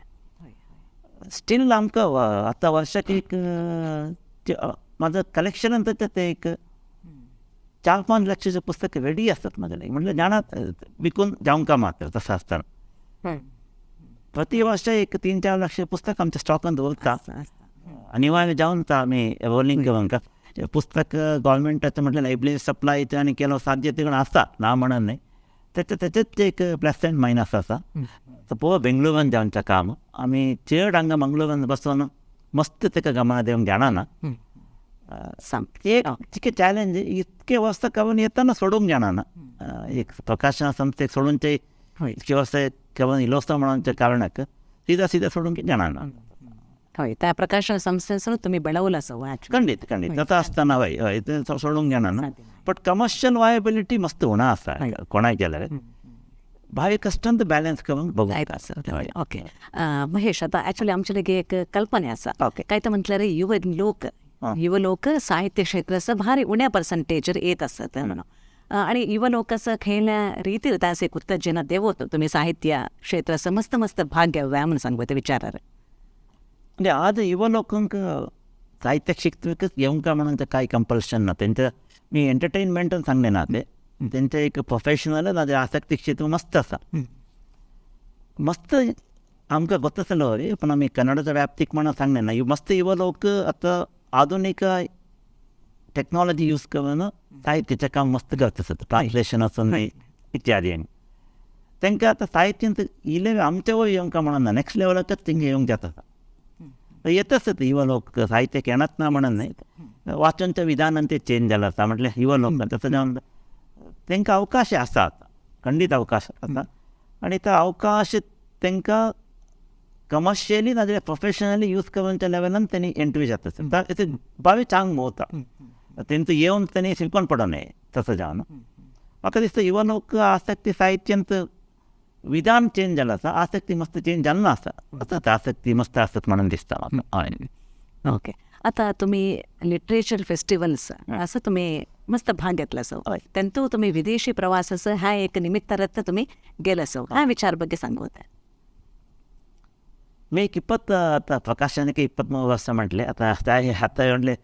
स्टील आमकां आतां वर्षाक एक म्हाजो कलेक्शनान ते एक 4-5 लक्षाचे पुस्तक रेडी आसतात म्हाजे लागीं. म्हणल्यार जाणा विकून जावंक मात्र तसं आसतना प्रति वर्ष एक 3-4 लक्ष पुस्तक आमच्या स्टॉकान दवरता. अनिवार्य जावन आमी रोलिंग करूंक पुस्तक गव्हर्मेंटाचें म्हटल्यार लायब्ररी सप्लाय आनी केलो साध्यते आसा ना म्हणून न्हय तेचे तेचेच एक प्लस अँड मायनस आसा. सपोज बेंगलोरान जावचें काम आमी चड हांगा मंगळूरान बसून मस्त तेका गमना दिवंक जाणा ना. एक तितकें चॅलेंज इतके वर्सां करून येतना सोडूंक जाणा ना. एक प्रकाशन संस्थेक सोडून ते इतके वर्सां करून इलोसता म्हणून कारणाक सिदा सिदा सोडूंक जाणा ना. हय, त्या प्रकाशन संस्थेसून तुमी बेळवलं असो. खंडीत खंडीत तसं आसतना हय हय तें सोडूंक जाणा ना. बट कमर्शियल वायबिलिटी मस्त उणा आसा कोणाय केल्यार भारी कश्टान बॅलन्स करून बघूंक. ओके महेश, आतां ॲक्च्युली आमचे लागीं एक कल्पना आसा. काय तर म्हटल्यार युव लोक युव लोक साहित्य क्षेत्राचं भारी उण्या पर्संटेजर येत आसत म्हणून आणि युव लोकाचं खेळण्या रीतीर तास एक उत्तेजना देवत तुमी साहित्य क्षेत्राचं मस्त मस्त भाग घेवया म्हणून सांगता विचारार. म्हणजे आज युवा लोकांक साहित्य शिकतकच येवंक म्हणून काय कंपल्शन ना. तेंच्या मी एंटरटेनमेंटान सांगलें ना ते तेंचें एक प्रोफेशनल नाजाल्यार आसक्ती क्षेत्र मस्त आसा. मस्त आमकां गोत आसलो रे पण आमी कन्नडाच्या व्याप्तीक म्हणून सांगलें ना. मस्त युवा लोक आतां आधुनीक टेक्नॉलॉजी यूज करून साहित्याचें काम मस्त करता आसता. ट्रान्सलेशन आसूं इत्यादी. आनी तांकां आतां साहित्यांत इल्लें आमच्या वयर येवंक म्हणून ना नॅक्स्ट लेवलाकच तेंकां येवंक जाता. येत आसता युवा लोक साहित्याक येणात ना म्हणून न्हय. वाचनच्या विधानान ते चेंज जालां आसा म्हटल्यार युवा लोक तसो जावन तांकां अवकाश आसा आतां खंडीत अवकाश आसा. आनी तो अवकाश तांकां कमर्शियली नाजाल्यार प्रोफेशनली यूज करूनच्या लेवलान तेणी एंट्री जाता. बावी चांग मोवता तेंचो येवन तेणी शिकून पडो न्हय तसो जावन म्हाका दिसता युवा लोक आसक्ती साहित्यांत विधान चेंज जालां आसा. आसक्ती मस्त चेंज जाल्लो ना आसा. आतां आसक्ती मस्त आसत म्हणून दिसता म्हाका. हय ओके, आतां तुमी लिटरेचर फेस्टिवल्स असं तुमी मस्त भाग घेतला असो तेंतू तुमी विदेशी प्रवास असं ह्या एक निमित्तारत तुमी गेला असो ह्या विचार ಬಗ್ಗೆ सांगू. मी एक 20 प्रकाशनಕ್ಕೆ 23 ವರ್ಷ म्हटलें. आतां आतां म्हणलें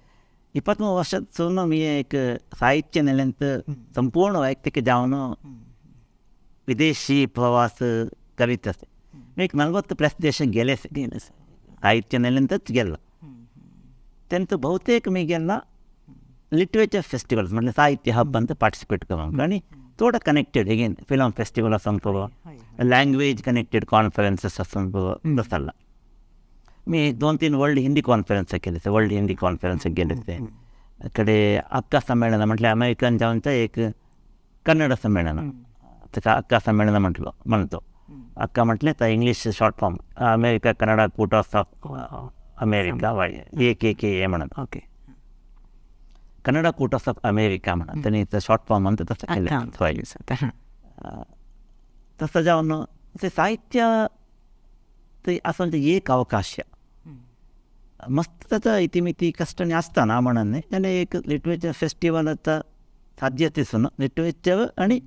23 वर्षातसून मी एक साहित्य नेल्यांत संपूर्ण वैಯಕ್ತಿक जावन विदेशी प्रवास करीत आसता. मी एक 40+ देश गेले साहित्य नेल्यांतच गेल्लो. तेंचो बहुतेक मी गेल्ला लिटरेचर फेस्टिवल्स म्हटल्यार साहित्य हब अंत पार्टिसिपेट करूंक आनी थोडो कनेक्टेड अगेन फिल्म फेस्टिवल आसूंक लँग्वेज कनेक्टेड कॉन्फरन्सीस आसूंक तसो. मी 2-3 वर्ल्ड हिंदी कॉन्फरन्स केले. वर्ल्ड हिंदी कॉन्फरन्स गेले ते कडे अक्का संमेलन म्हटल्यार अमेरिकन जावन एक कन्नड संमेलन ताका अक्का संमेलन म्हटलो म्हणतो. अक्का म्हटलें तर English short form America Kannada Kootas of America AKKA म्हणून. ओके, कन्नडा कूटस ऑफ अमेरिका म्हणून तेणी शॉर्ट फॉर्म म्हणटा तसं केलें. तसं जावन ते साहित्य ते आसून एक अवकाश मस्त ताचा इतिमिती कश्टांनी आसता ना म्हणून न्हय. जाल्यार एक लिटरेचर फेस्टिवल आतां साध्य दिसून लिटरेचर आनी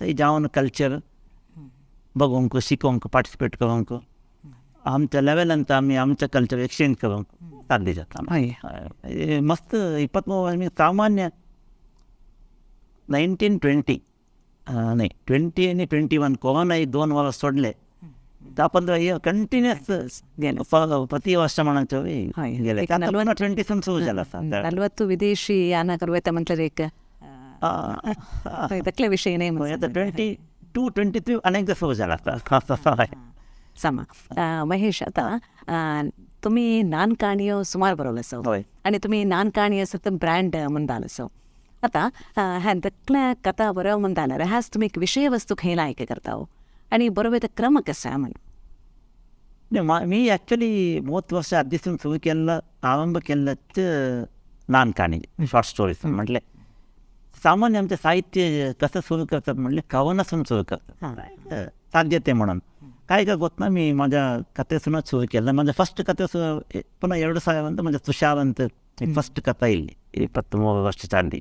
थंय जावन कल्चर बघूंक शिकोवंक पार्टिसिपेट करूंक आमच्या लेवलांत आमी आमचें कल्चर एक्सचेंज करूंक साध्य जाता. मस्त 23 सामान्य 1920 नाही 20 आणि 21 कोरोना एक 2 वर्स सोडले 10-15 इयर कंटिन्युअस गेले. प्रति वर्ष म्हणायचं हय. गेले. एक आता पुन्हा 20 सून सुरू जाला आसा. 40 विदेशी याना करूं येता म्हटल्यार एक तकले विशय न्हय हय, आतां 22 23 अनेकदा सुरू जाला आसा. सामा महेश, आतां तुमी नान काणयो सुमार बरोवलो सो हय. आनी तुमी नान काणी आसा तो ब्रँड म्हूण जालो सो. आतां ह्या दकल्या कथा बरोवप म्हूण जाल्यार ह्याच तुमी एक विशय वस्तू खंय आयक करता हो आनी बरोवप क्रम कसा म्हण? मी ॲक्च्युली 30 वर्ष आदीसून सुरू केल्लं, आरंभ केल्लंच नान काणी, शॉर्ट स्टोरीज. म्हटले सामान्य आमचें साहित्य कसं सुरू करतात म्हटले कवनासून सुरू करतात, साध्यते म्हणून. काय काय होत ना, मी माझ्या कथेसूनच सुरू केलं. माझ्या फर्स्ट कथे पुन्हा 2000 माझ्या तुषार फर्स्ट कथा येईल 23 वर्षाच्या आधी.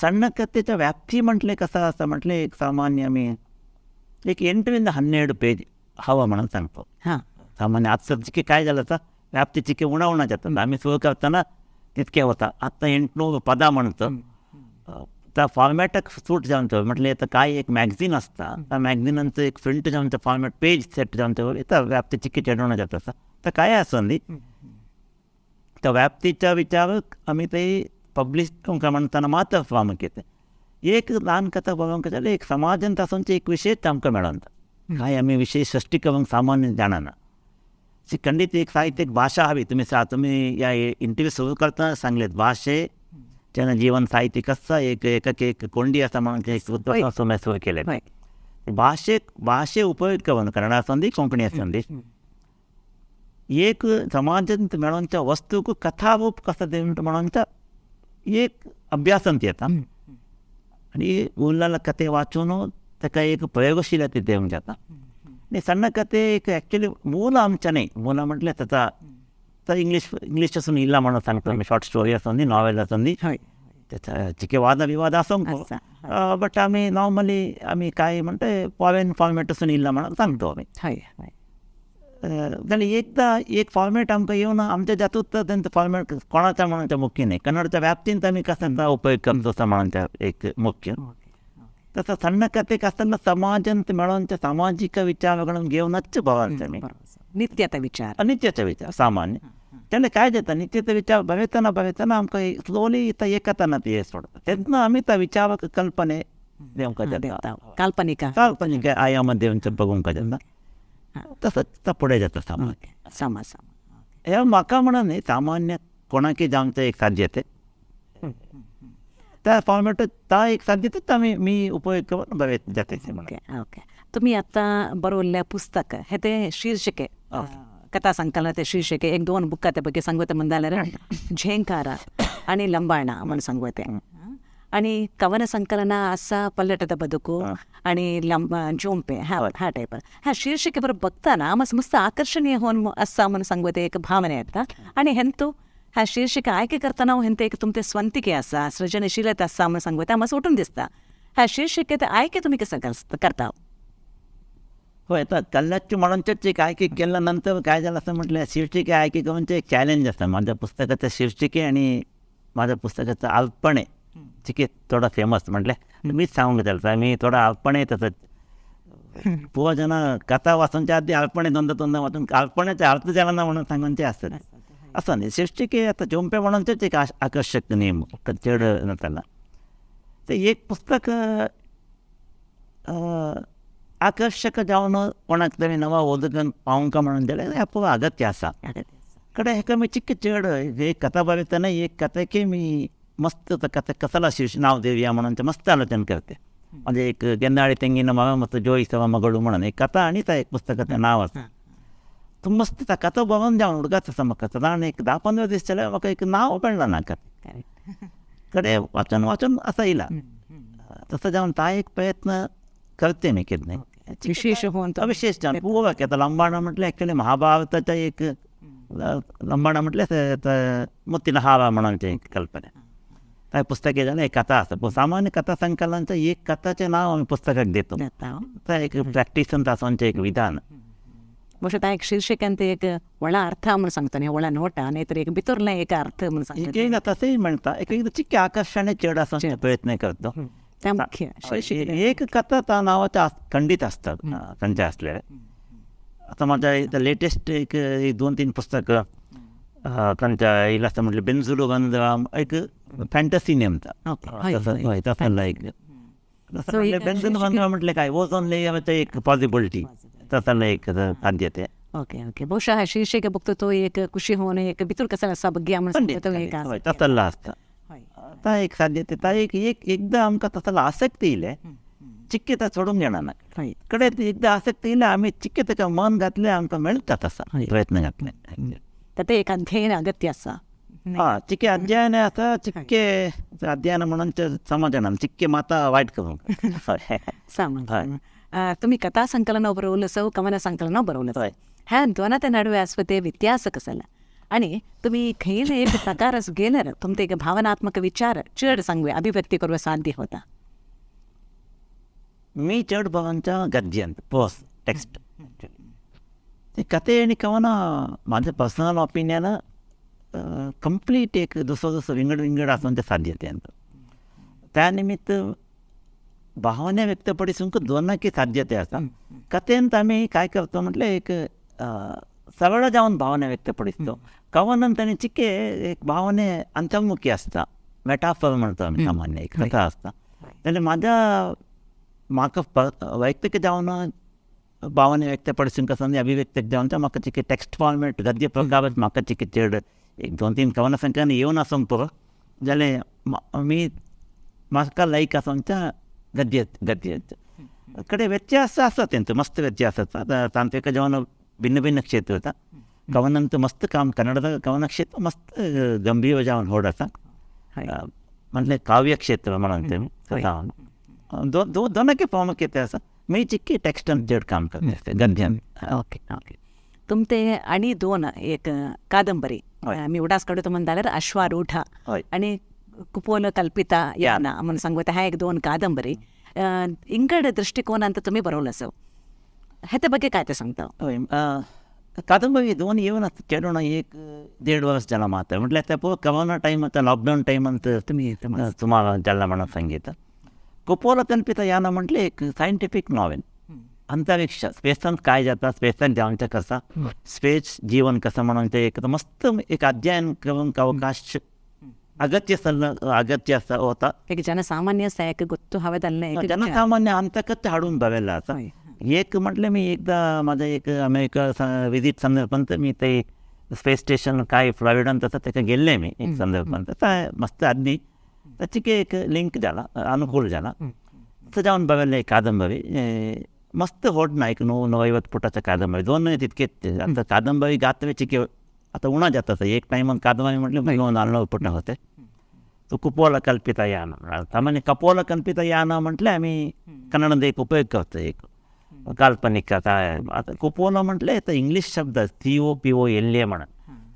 सಣ್ಣ कथेच्या व्याप्ती म्हटले कसं असं म्हटले एक सामान्य आम्ही एक 8 ರಿಂದ 12 पेज हवं म्हणून सांगतो. हां. सामान्य आज सध्या काय झालं तर व्याप्ती चिके उणा उणा जातात. आम्ही सुरू करताना तितके होता, आत्ता 800 पदा म्हणतो त्या फॉर्मॅटाक सूट जावन म्हटलें आतां काय एक मॅगझीन आसता त्या मॅगझिनांचो एक प्रिंट जावन फॉर्मॅट पेज सेट जावन त्या व्याप्ती चिके चेडवणा जाता आसा. तर काय आसून त्या व्याप्तीचा विचार आमी ते पब्लिश म्हणटाना मात्र प्रामुख्यते. एक ल्हान कथा बरोवंक जाल्यार एक समाजांत आसूनचे एक विशय आमकां मेळना. काय आमी विशय सृश्टी करूंक सामान्य जाणना. खंडीत एक साहित्यिक भाशा हवी. तुमी तुमी ह्या इंटरव्यू सुरू करतना सांगलेत भाशे जेन्ना जीवन साहित्यिक आसता एक एक एक कोंडी आसा म्हणून एक सुरू सुरू केलें. भाशेक भाशे उपयोग करून कन्नड आसूं दी कोंकणी आसूं दी एक समाजांत मेळोवच्या वस्तूक कथारूप कसो दिवन म्हणून एक अभ्यासांत येता आनी उरलेल्या कथे वाचून ताका एक प्रयोगशीलते दिवंक जाता. आनी सण्ण कथे एक ॲक्च्युली मूल आमचें न्हय. मूल म्हटल्यार ताचा तो इंग्लीश इंग्लीश आसून इल्ला म्हणून सांगता आमी. शॉर्ट स्टोरी आसूं दी, नॉवेल आसूं दी, त्याचा चिके वाद विवाद आसूंक बट आमी नॉर्मली आमी काय म्हणटा फॉरेन फॉर्मेट आसून इल्ला म्हणून सांगतो आमी. जाल्यार एकदां एक फॉर्मेट आमकां येवन आमच्या जातूत तेंचो फॉर्मेट कोणाचा म्हणून तें मुख्य न्हय. कन्नडच्या व्याप्तींत आमी कसो उपयोग करतो असो म्हणून तें एक मुख्य. तसं सण्ण कथेक आसतना समाजांत मेळोवच्या सामाजीक विचार घेवनच भोंवचे आमी. नित्याचा विचार, अनित्याचा विचार सामान्य. तेन्ना काय जाता नित्याचा विचार बरयतना बरयतना आमकां स्लोली एकताना ती सोडता तेन्ना आमी त्या विचाराक कल्पने दिवंक जाता, काल्पनिक काल्पनिक आयाम दिवंक बघूंक जाता. तसंच फुडें जाता सामान्य. सामा सामा हें म्हाका म्हणून न्हय, सामान्य कोणाकय जावंक एक साध्यते त्या फॉर्मेट ता एक साध्यतेच आमी मी उपयोग करून बरें जाता म्हणून. ओके, तुमी आतां बरयल्लें पुस्तक हें तें शीर्षके कथा संकलन ते शीर्षके एक 2 बुकां ते ಬಗ್ಗೆ सांगता म्हण जाल्यार झेंकारा आनी लंबाणा म्हण सांगता तें. आनी कवन संकलना आसा पल्लटದ बದುಕು आणि झोंपे ह्या ह्या टायपार ह्या शीर्षके बरोबर बघताना मस्त मस्त आकर्षणीय होऊन आसा म्हणून सांगता एक भावना येता. आनी हेंतू ह्या शीर्षके आयके करतना हेंते एक तुमचे स्वंतिके आसा, सृजनशीलता आसा म्हणून सांगता मातसो उठून दिसता. ह्या शीर्षके ते आयके तुमी कसं करता? होय, आता कल्लाच्चू म्हणूनच एक आयके केल्या नंतर काय झालं असं म्हटलं शीर्षिके आयके करून एक चॅलेंज असतं. माझ्या पुस्तकाचं शीर्षिके आणि माझ्या पुस्तकाचं अल्पणे चिके थोडा फेमस म्हटलं मीच सांगूंक जाता मी थोडा अल्पणे तसं पूर्व जण कथा वाचूनच्या आधी अल्पणे दोनदा दोनदा वाचून अल्पण्याचे अर्थ जाला ना म्हणून सांगून ते असतात. असं नाही शीर्षिके आता झोंपे म्हणूनच एक आकर्षक नेम चड नसताना ते एक पुस्तक आकर्षक जावन कोणाक तरी नवा ओदकान पावंक म्हणून जाल्यार हें पूरा अगत्य आसा. कडे हेका मी चिक्के चड एक कथा बरयतना एक कथेके मी मस्त कथा कसला शीर्ष नाव देवया म्हणून ते मस्त आलोचन करते. म्हणजे एक गेंदाळी ತೆಂಗಿನ ಮಗ ಮತ್ತು ಜೋಯಿಸವ मಗಳು म्हणून एक कथा आनी त्या एक पुस्तकाचें नांव आसा. तूं मस्त त्या कथा बरोवन जावन उडगास आसा म्हाका सदां एक 10-15 दीस जाल्यार म्हाका एक नांव मेळना ना कथे कडे वाचून वाचून आसा येयला. तसं जावन ता एक प्रयत्न करते मी कितें विशेष होऊन विशेष जावन पूरा आतां लंबाणा म्हटल्यार एक्चुअली महाभारताच्या एक लंबाणा म्हटल्यार मुतीन हारा म्हणून एक कल्पना त्या पुस्तके जाल्यार एक कथा आसा. सामान्य कथा संकलनाचें एक कथाचें नांव आमी पुस्तकाक दिता, त्या एक प्रॅक्टिसान आसूनचें एक विधान. ಬಹುಶಃ एक शीर्षक ಅಂತ एक व्हडा अर्थ म्हणून सांगता न्ही, व्हडा नोटा न्ही तर एक भितरलें एक अर्थ म्हणून सांगता. एक एकदा तसंय म्हणटा, एक एकदा चिक्के आकर्षण चड आसा प्रयत्न करतो. त्या मुख्य एक कथा त्या नावाच्या खंडीत असतात खंयचे असले. आता माझ्या लेटेस्ट एक 2-3 पुस्तकं तांच्या येयला आसता म्हटलें बेंजुलो गंद्राम एक फॅन्टसी नेम तसं तसं एक बेंजुलो गंद्राम म्हटलें काय ओझोन लेयराचं एक पॉसिबिलिटी तसं एक साध्यते. ओके ओके, ಬಹುಶಃ ಶೀರ್ಷಿಕೆ बघतो तो एक खुशी होऊन एक भितर कसं आसा बघ्या म्हणून तसला आसता ता एक साध्यते. ता एक एकदा आमकां तसला आसक्ती येयलें चिक्के ता सोडूंक येना ना कडे एकदा आसक्ती येयलें आमी चिक्के ताका मन घातलें आमकां मेळटा तसा प्रयत्न घातले. तर ते एक अध्ययन अगत्य आसा. हा चिक्के अध्ययन आसा, चिक्के अध्ययन म्हणून समजना चिक्के माता वायट करूंक. सामान तुम्ही कथा संकलन बरवलं सौ कवन संकलन बरवलं, ह्या दोनाच्या नडवे आसपा ते व्यत्यास कसला आणि तुम्ही खंय एक प्रकारच गेल्यार तुमचे एक भावनात्मक विचार चड सांगवे अभिव्यक्ती करूं साध्य होता. मी चड भावांच्या गद्यांत पोस टेक्स्ट ते कथे आणि कवना माझं पर्सनल ओपिनियन कंप्लीट एक दुसरो दुसरो विंगड विंगड आसून ते साध्यते. त्या निमित्त भावना व्यक्तपडिसूंक दोनाकी साध्यते आसा. कथेंत आमी काय करतो म्हटलें एक सरळ जावन भावना व्यक्तपडिसतो. कवनांत आनी चिके एक भावने अंतर्मुखी आसता, मेटाफर म्हणतो आमी सामान्य एक कथा आसता. जाल्यार म्हाज्या म्हाका वैयक्तीक जावन भावना व्यक्तपडिसूंक आसा आनी अभिव्यक्त जावन म्हाका चिके टेक्स्ट फॉर्मेट गद्य प्रकारात म्हाका चिके चड एक 2-3 कवनां संख्यान येवन आसूंक पुरो जाल्यार मी म्हाका लायक आसूंच्या गद्य गद्य कडे व्यत्यास आसा तेंचो मस्त व्यत्यास आसा. आतां तांत्रिक जेवण भिन्न भिन्न क्षेत्र होता. कवनांत मस्त काम कन्नडದ कवನ क्षेत्र मस्त गंभीर जावन व्हड आसा म्हटलें काव्य क्षेत्र म्हणून तें कथा दोनाकी प्रामुख्यते आसा. मी चिक्की टेक्स्टान चड काम करता गद्यान. ओके ओके, तुमते आणि दोन एक कादंबरी मी उडास काडतो म्हणून जाल्यार अश्वारूढ आणि कुपोल कल्पिता याना म्हणून सांगता, ह्या एक दोन कादंबरी इंगड दृष्टिकोनांत तुम्ही बरवलं असो, ह्या ಬಗ್ಗೆ काय ते सांगता? हय, कादंबरी दोन येवन आतां चेडूण 1-1.5 वर्स जाला मात्र म्हटल्यार त्या पळय कोरोना टायम आतां लॉकडावन टायमांत तुमी सुमार जाला म्हणून सांगीत. कुपोल कल्पिता याना म्हटलें एक सायंटिफीक नॉवेल, अंतरिक्ष स्पेसांत काय जाता, स्पेसांत जावचें कसा, स्पेस जीवन कसं म्हणून ते एक मस्त एक अध्ययन करूंक अवकाश अगत्य सल्ला अगत्य आसा होता. एक जनसामान्य एक ಗೊತ್ತು हवेदल्लें जनसामान्य अंतकच हाडून बरयल्लें आसा. एक म्हटलें मी एकदा म्हाजें एक अमेरिका विजीट संदर्भांत मी ते स्पेस स्टेशन काय फ्लॉरिडांत आसा ताका गेल्लें मी एक संदर्भांत, मस्त आदली ताची एक लिंक जाला अनुकूल जाला तसं जावन बरयल्लें एक कादंबरी मस्त व्हड ना एक 150 पुटाच्या कादंबरी दोनय तितकेच. आतां कादंबरी गात्र चिके आतां उणा जाता एक टायमान कादंबरी म्हटलें 900 पुटां होते. तो कुपोल कल्पिता याना सामान्य कपोल कल्पिता याना म्हटलें आमी कन्नडांत एक उपयोग करता एक काल्पनिक कथा. आतां कुपोला म्हटलें तो इंग्लीश शब्द COPOLA म्हणून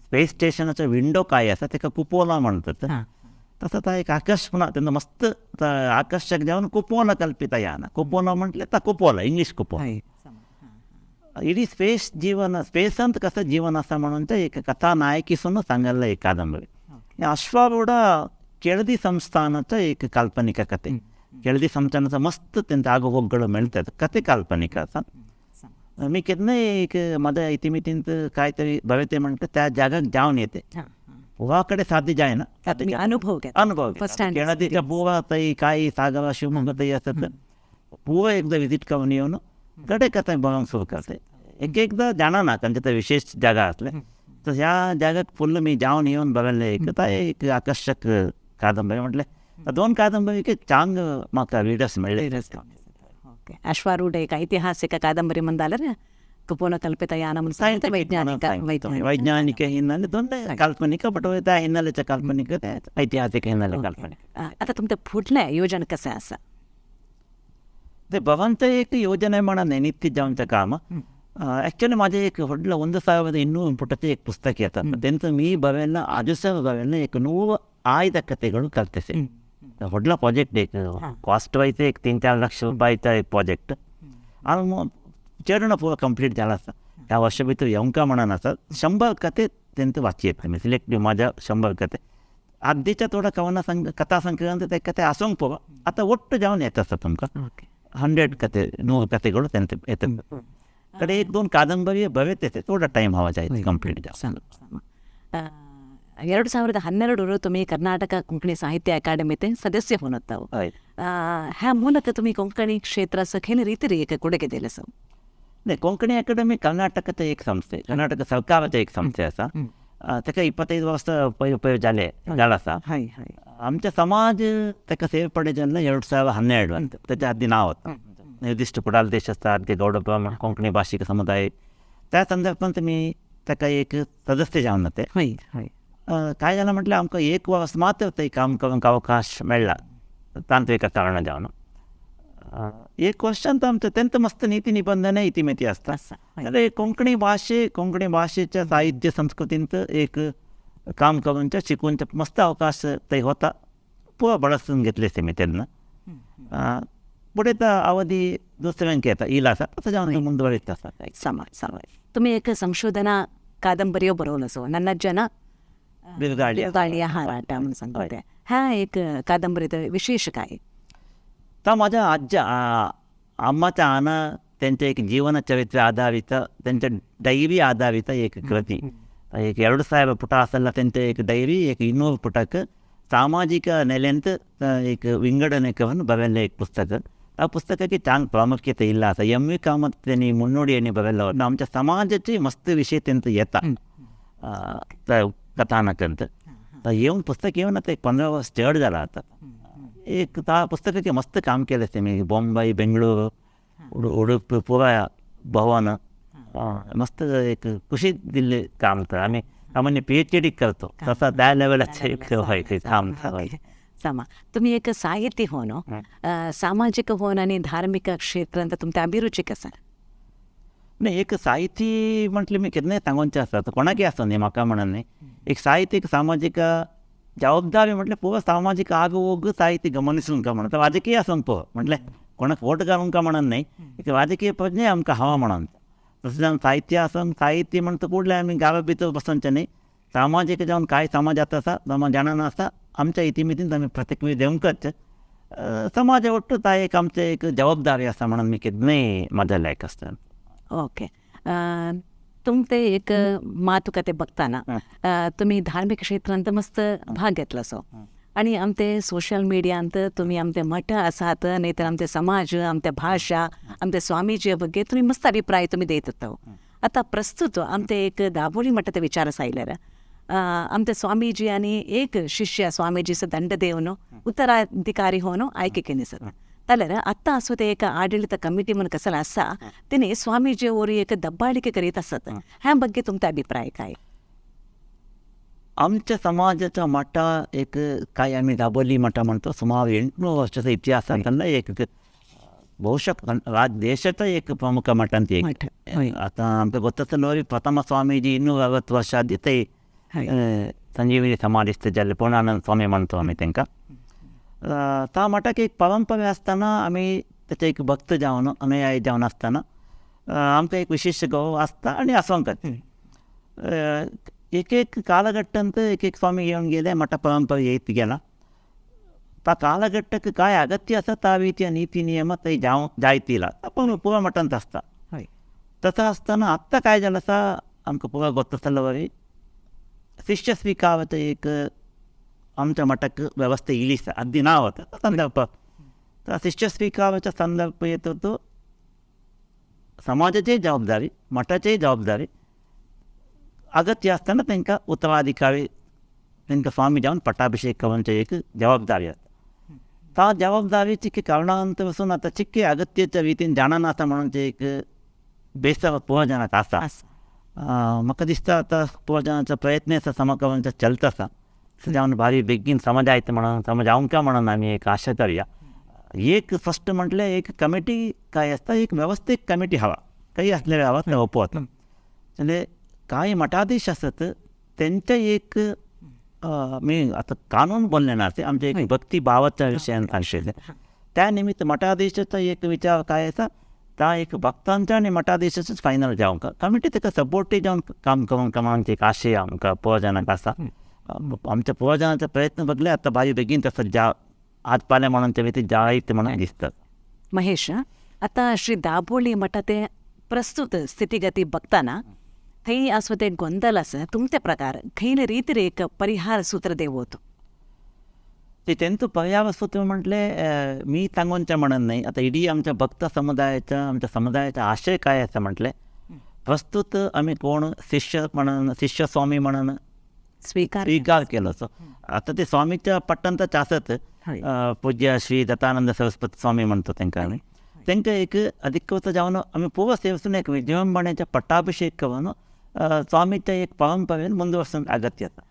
स्पेस स्टेशनाचो विंडो काय आसा ताका कुपोला म्हणतात. तसं तो एक आकर्षण तेन्ना मस्त आकर्शक जावन कुपोला कल्पिता याना कुपोला म्हटलें ता कुपोला इंग्लीश कुपोला इडी स्पेस जीवन स्पेसांत कसं जीवन आसा म्हणून ते एक कथा नायकीसून सांगल्लें एक कादंबरी. अश्वारूढ केळदी संस्थानाचं एक काल्पनिक कथे, केळदी संस्थानाचं मस्त तेंचे आगोगोगळ मेळटात कथे काल्पनिक आसा. मी केन्नाय एक म्हाज्या इतिमितींत काय तरी बरयते म्हणटा त्या जागाक जावन येते, गोवा कडेन साध्य जायना अनुभव अनुभव केळदीच्या गोवा थंय काय सागरा शिवमोग्गा थंय आसत पुरा एकदा विजीट करून येवन कडे कथा बरोवंक सुरू करते. एक एकदा जाणा तांचे ते विशेष जागा आसले तर ह्या जागाक फुल्ल मी जावन येवन बरयल्लें एक एक आकर्शक कादंबरी म्हटलें. दोन कादंबरी चांग म्हाका रिडर्स मेळ्ळे. ओके, अश्वारूढ एक ऐतिहासिक कादंबरी म्हणल्यार कुपोल कल्पिता याना म्हणून वैज्ञानिक वैज्ञानिक हिन्नेले दोन काल्पनिक बट त्या हिन्नेलेच्या काल्पनिक ऐतिहासिक हिन्नेले काल्पनिक. आतां तुमचें फुडलें योजन कशें आसा? ते भवंत एक योजने म्हणून नित्य जावचें काम. ॲक्च्युली माझे एक व्हडलं 1200 ಪುಟಕ್ಕೆ एक पुस्तक येतात तेंचं मी बरयल्लें आजुसर बरयल्लें 100 ಆಯ್ದ ಕಥೆಗಳು ಕಲ್ತೆಸೆ. व्हडलो प्रोजेक्ट एक कॉस्ट वायज एक 3-4 लाख रुपयाचा एक प्रोजेक्ट आनी चेडून पुरो कंप्लीट जाला आसा. ह्या वर्षा भितर येवंका म्हणून आसा 100 कथे तेंत वाचयेत आमी सिलेक्टीव माझ्या 100 कथे आदीच्या थोडा कवना संग कथा संकलनांत ते कथे आसूंक पळोव आतां ಒಟ್ಟು जावन येत आसा तुमकां 100 ಕತೆ 100 ಕತೆಗಳು तेंत येता कडे 1-2 कादंबरी बरेच येते थोडा टायम हवा जाय कंप्लीट जावन. 2012 तुम्ही कर्नाटक कोंकणी साहित्य अकादमीत सदस्य होनತ್ತಾವು. हय. ह्या ಮೂಲಕ तुम्ही कोंकणी क्षेत्राचं खेन रीती एक ಕೊಡುಗೆ दिले सर. नाही, कोंकणी अकादमी कर्नाटकाचे एक संस्थे, कर्नाटक सरकाराचे एक संस्थे आसा. ताका 25 वर्स पयर पयर जाले जाल आसा. हय हय. आमचे समाज ताका सेवे पडले जेन्ना 2012 ಅಂತ, त्याच्या आदी नाव होता निर्दिष्ट कुडाल देश आसता आदी गौड ब्राह्मण कोंकणी भाशीक समुदाय त्या संदर्भात मी ताका एक सदस्य जावन ते. हय हय. काय जालां म्हटल्यार आमकां एक वर्स मात्र थंय काम करूंक अवकाश मेळ्ळा तांत्रिक कारणां जावन. एक वर्षांत आमचें तेंत मस्त नीती निबंधन इतिमिती आसता. जाल्यार कोंकणी भाशे कोंकणी भाशेच्या साहित्य संस्कृतींत एक काम करूंचे शिकूनचे मस्त अवकाश थंय होता पुरो बळसून घेतले ते मी तेन्ना. फुडें तो अवधी दुसऱ्यांक येता येयला आसा तसो जावन मुंदवरीत आसा. समा समा तुम्ही एक संशोधना कादंबऱ्यो बरोवलं सो नन्नज्जನ बिरगाळिया बिरगाळिया हाराट म्हणून सांगते. ह्या एक कादंबरीत विशेष काय? तर माझ्या आज्या अम्माच्या आना त्यांच्या एक जीवनचरित्र आधारित त्यांच्या डायरी आधारित एक कृती एक 2000 ಪುಟ आसಲ್ಲ त्यांच्या एक ಡೈರಿ एक 200 ಪುಟಕ್ಕೆ ಸಾಮಾಜಿಕ ನೆಲೆಂತ एक ವಿಂಗಡಣೆಕವನ್ನು ಬರೆಲ್ಲ एक पुस्तक. ಆ ಪುಸ್ತಕಕ್ಕೆ ಚಾಂಗ್ ಪ್ರಾಮುಖ್ಯತೆ ಇಲ್ಲ आसा. एम वी कामत त्यांनी मुन्नोडी बरेल्लो आमच्या समाजाचे मस्त विषय तेंत येता कथानकंत. येवन पुस्तक येवन आतां एक 15 वर्स चड जाला आतां. एक त्या पुस्तकाचे मस्त काम केलें ते मी बॉम्बे बेंगळूर उडुपी पुरा भवन मस्त एक खुशी दिल्ले काम तर आम्ही सामान्य PhD करतो तसा त्या लेवलाचे एक हय काम. समा तुम्ही एक साहित्य होनो सामाजिक होन आणि धार्मिक क्षेत्रांत तुमच्या अभिरुची कसा? नाही, एक साहित्य म्हटलें मी केन्नाय सांगोवचें आसता कोणाकय आसता न्ही म्हाका म्हणून न्ही. एक साहित्यीक सामाजीक जबाबदारी म्हटल्यार पुरो सामाजीक आगोग साहित्य गमनिसूंक म्हणून राजकीय आसूंक पळय म्हटलें कोणाक वोट घालूंक म्हणून न्ही, एक राजकीय प्रज्ञा आमकां हवा म्हणून. तशें जावन साहित्य आसूंक साहित्य म्हणटा कुडलें आमी गांवा भितर बसोवचें न्ही. सामाजीक जावन कांय समाजांत आसा समाज जाणा आसता आमच्या इतिमितीन आमी प्रतिक्रिया दिवंकच समाजा ಒಟ್ಟು ತಾ एक आमचें एक जबाबदारी आसा म्हणून मी केन्नाय म्हज्या लायक आसता. ओके. तुमचे एक मातुकते बघताना तुम्ही धार्मिक क्षेत्रांत मस्त भाग घेतला सो आणि आमचे सोशल मिडियांत तुम्ही आमचे मठ आसात नाही तर आमचे समाज आमचे भाषा आमचे स्वामीजी ಬಗ್ಗೆ तुम्ही मस्त अभिप्राय तुम्ही देत होता. आता प्रस्तुत आमचे एक दाबोळी मठाचे विचार आयल्यार आमचे स्वामीजी आणि एक शिष्य स्वामीजीचं ದಂಡದೇವನು उत्तराधिकारी होनो ಆಯ್ಕೆ केले जाल्यार आत्तां आसूं ते एक आडळीत कमिटी म्हणून कसं आसा तेणे स्वामीजी वरी एक दब्बाळिके करीत आसत ह्या ಬಗ್ಗೆ तुमचा अभिप्राय काय? आमच्या समाजाचा मठा एक काय आम्ही दाबोली मठा म्हणतो सुमार 800 वर्षाचा इतिहास त्यांना एक ಬಹುಶಃ ದೇಶದ एक ಪ್ರಮುಖ ಮಠ ಅಂತ एक आता आमकां ಗೊತ್ತಾತಲ್ಲ ಪ್ರಥಮ ಸ್ವಾಮೀಜಿ 260 ವರ್ಷ आदी ते संजीवनी समाधीस्थ जाल्ले पूर्णानंद स्वामी म्हणतो आमी तांकां. त्या मठाक एक परंपरा आसतना आमी ताचे एक भक्त जावन अनुयायी जावन आसतना आमकां एक विशिश्ट गौरव आसता आनी आसोंकच. एक एक कालघट्टांत एक एक स्वामी येवन गेले मठा परंपरा येत गेला. त्या कालघट्टाक काय अगत्य आसा त्या रीती नीती नियम थंय जावं जायतीला पण पुरा मठांत आसता. तसं आसतना आत्तां काय जालें आसा आमकां पुरा गोत्तासल्या वरी शिष्य स्वीकाराचें एक आमच्या मठाक वेवस्था इली आसा आदी ना वता संदर्भ. तर शिष्य स्वीकाराचा संदर्भ येतो तो समाजाची जबाबदारी मठाची जबाबदारी अगत्य आसतना तांकां उत्तराधिकारी तांकां स्वामी जावन पट्टाभिषेक करूंचे एक जबाबदारी आसता. त्या जबाबदारी चिक्के कारणांत वचून आतां चिक्के अगत्याच्या रितीन जाणा आसा म्हणून एक बेसर पुरोजनाक आसा. म्हाका दिसता आतां पुरोजनाचो प्रयत्न आसा समाज चलता आसा जावन भारी बेगीन समाज आयत म्हणून समाज जावंक म्हणून आमी एक आशा करया. एक फस्ट म्हटल्यार एक कमिटी काय आसता एक वेवस्थीत कमिटी हवा काही असलेले हवा ते ओपवत म्हणजे काही मठाधीश आसत तेंचे एक मी आता कानून बोलले ना ते आमचे एक भक्ती भावाच्या विषयान सांगले त्या निमित्त मठाधीशाचा एक विचार काय आसा ता एक भक्तांच्या आनी मठाधीशाचेच फायनल जावंक कमिटी ताका सपोर्टी जावन काम करूंक आमची एक आशय आमकां पुर्वजानाक आसा. आमच्या पुर्वजानाचे प्रयत्न बगले आतां बारी बेगीन तसो जा हात पाले म्हणून ते ती जायत म्हणून दिसता. महेश, आतां श्री दाबोळी मठा ते प्रस्तुत स्थितिगती बघताना थंय आसो ते ಗೊಂದಲ आसा तुमचे प्रकार खंयले रीतीर एक परिहार सूत्र देवोत? ते तेंचो पर्याय सूत्र म्हटलें मी सांगोनचें म्हणन न्हय, आतां इडी आमच्या भक्त समुदायाच्या आमच्या समुदायाचा आशय काय आसा म्हटलें प्रस्तुत आमी कोण शिष्य म्हणून शिष्य स्वामी म्हणून स्वीकार केलो. सो आतां ते स्वामीच्या पट्टंतच आसत पूज्य श्री दत्तानंद सरस्वती स्वामी म्हणतो तांकां आमी, तांकां एक अधिकृत जावन आमी पूर्व सेवसून एक विजृंभणेच्या पट्टाभिषेक करून स्वामीच्या एक परंपरेन मुंदुवरसून अगत्य आसा.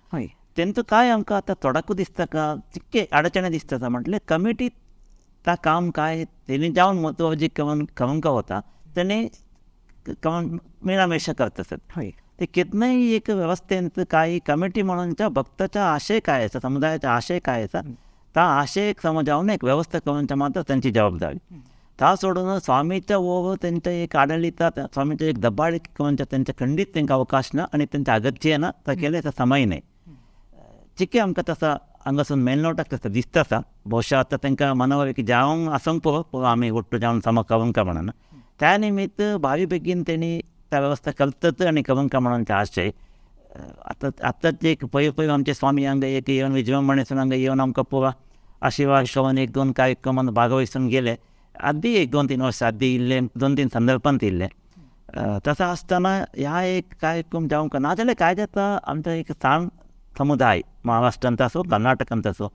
तेंचो काय आमकां आतां तोडाकू दिसता का तितके अडचणे दिसता म्हटलें कमिटी ता काम काय तेणी जावन मुतवजी करून करूंक वता तेणी करून मिळामेशा करता आसत. ते केन्नाय एक वेवस्थेंत काय कमिटी म्हणून भक्ताचा आशय काय आसा, समुदायाचा आशय काय आसा ता आशय समजावन एक वेवस्था करूंक मात्र तेंची जबाबदारी. ता सोडून स्वामीच्या वो तेंच्या एक आडळीता स्वामीच्या एक दबाळी करूंक तेंच्या खंडीत तांकां अवकाश ना आनी तेंच्या अगत्य ना ता केलें समय न्हय. चिके आमकां तसा हांगासून मेलनोटाक तसो दिसता आसा. बहुशा आतां तांकां मनावर की जावंक आसूंक पुरो आमी ಒಟ್ಟು जावन सम करूंक म्हणून त्या निमित्त भारी बेगीन तेणी त्या वेवस्था करतत आनी करूंक म्हणून ते आशय. आतां आतांच एक पयर पयर आमचे स्वामी हांगा एक येवन विजृंभणेसून हांगा येवन आमकां पुरो आशिर्वाद करून एक दोन कार्यक्रमान भागवसून गेले. आदी एक 2-3 वर्सां आदी इल्ले 2-3 संदर्भांत इल्ले तसो आसतना ह्या एक कार्यक्रम जावंक ना जाल्यार काय जाता आमचो एक सान समुदाय महाराष्ट्रांत आसूं कर्नाटकांत आसूं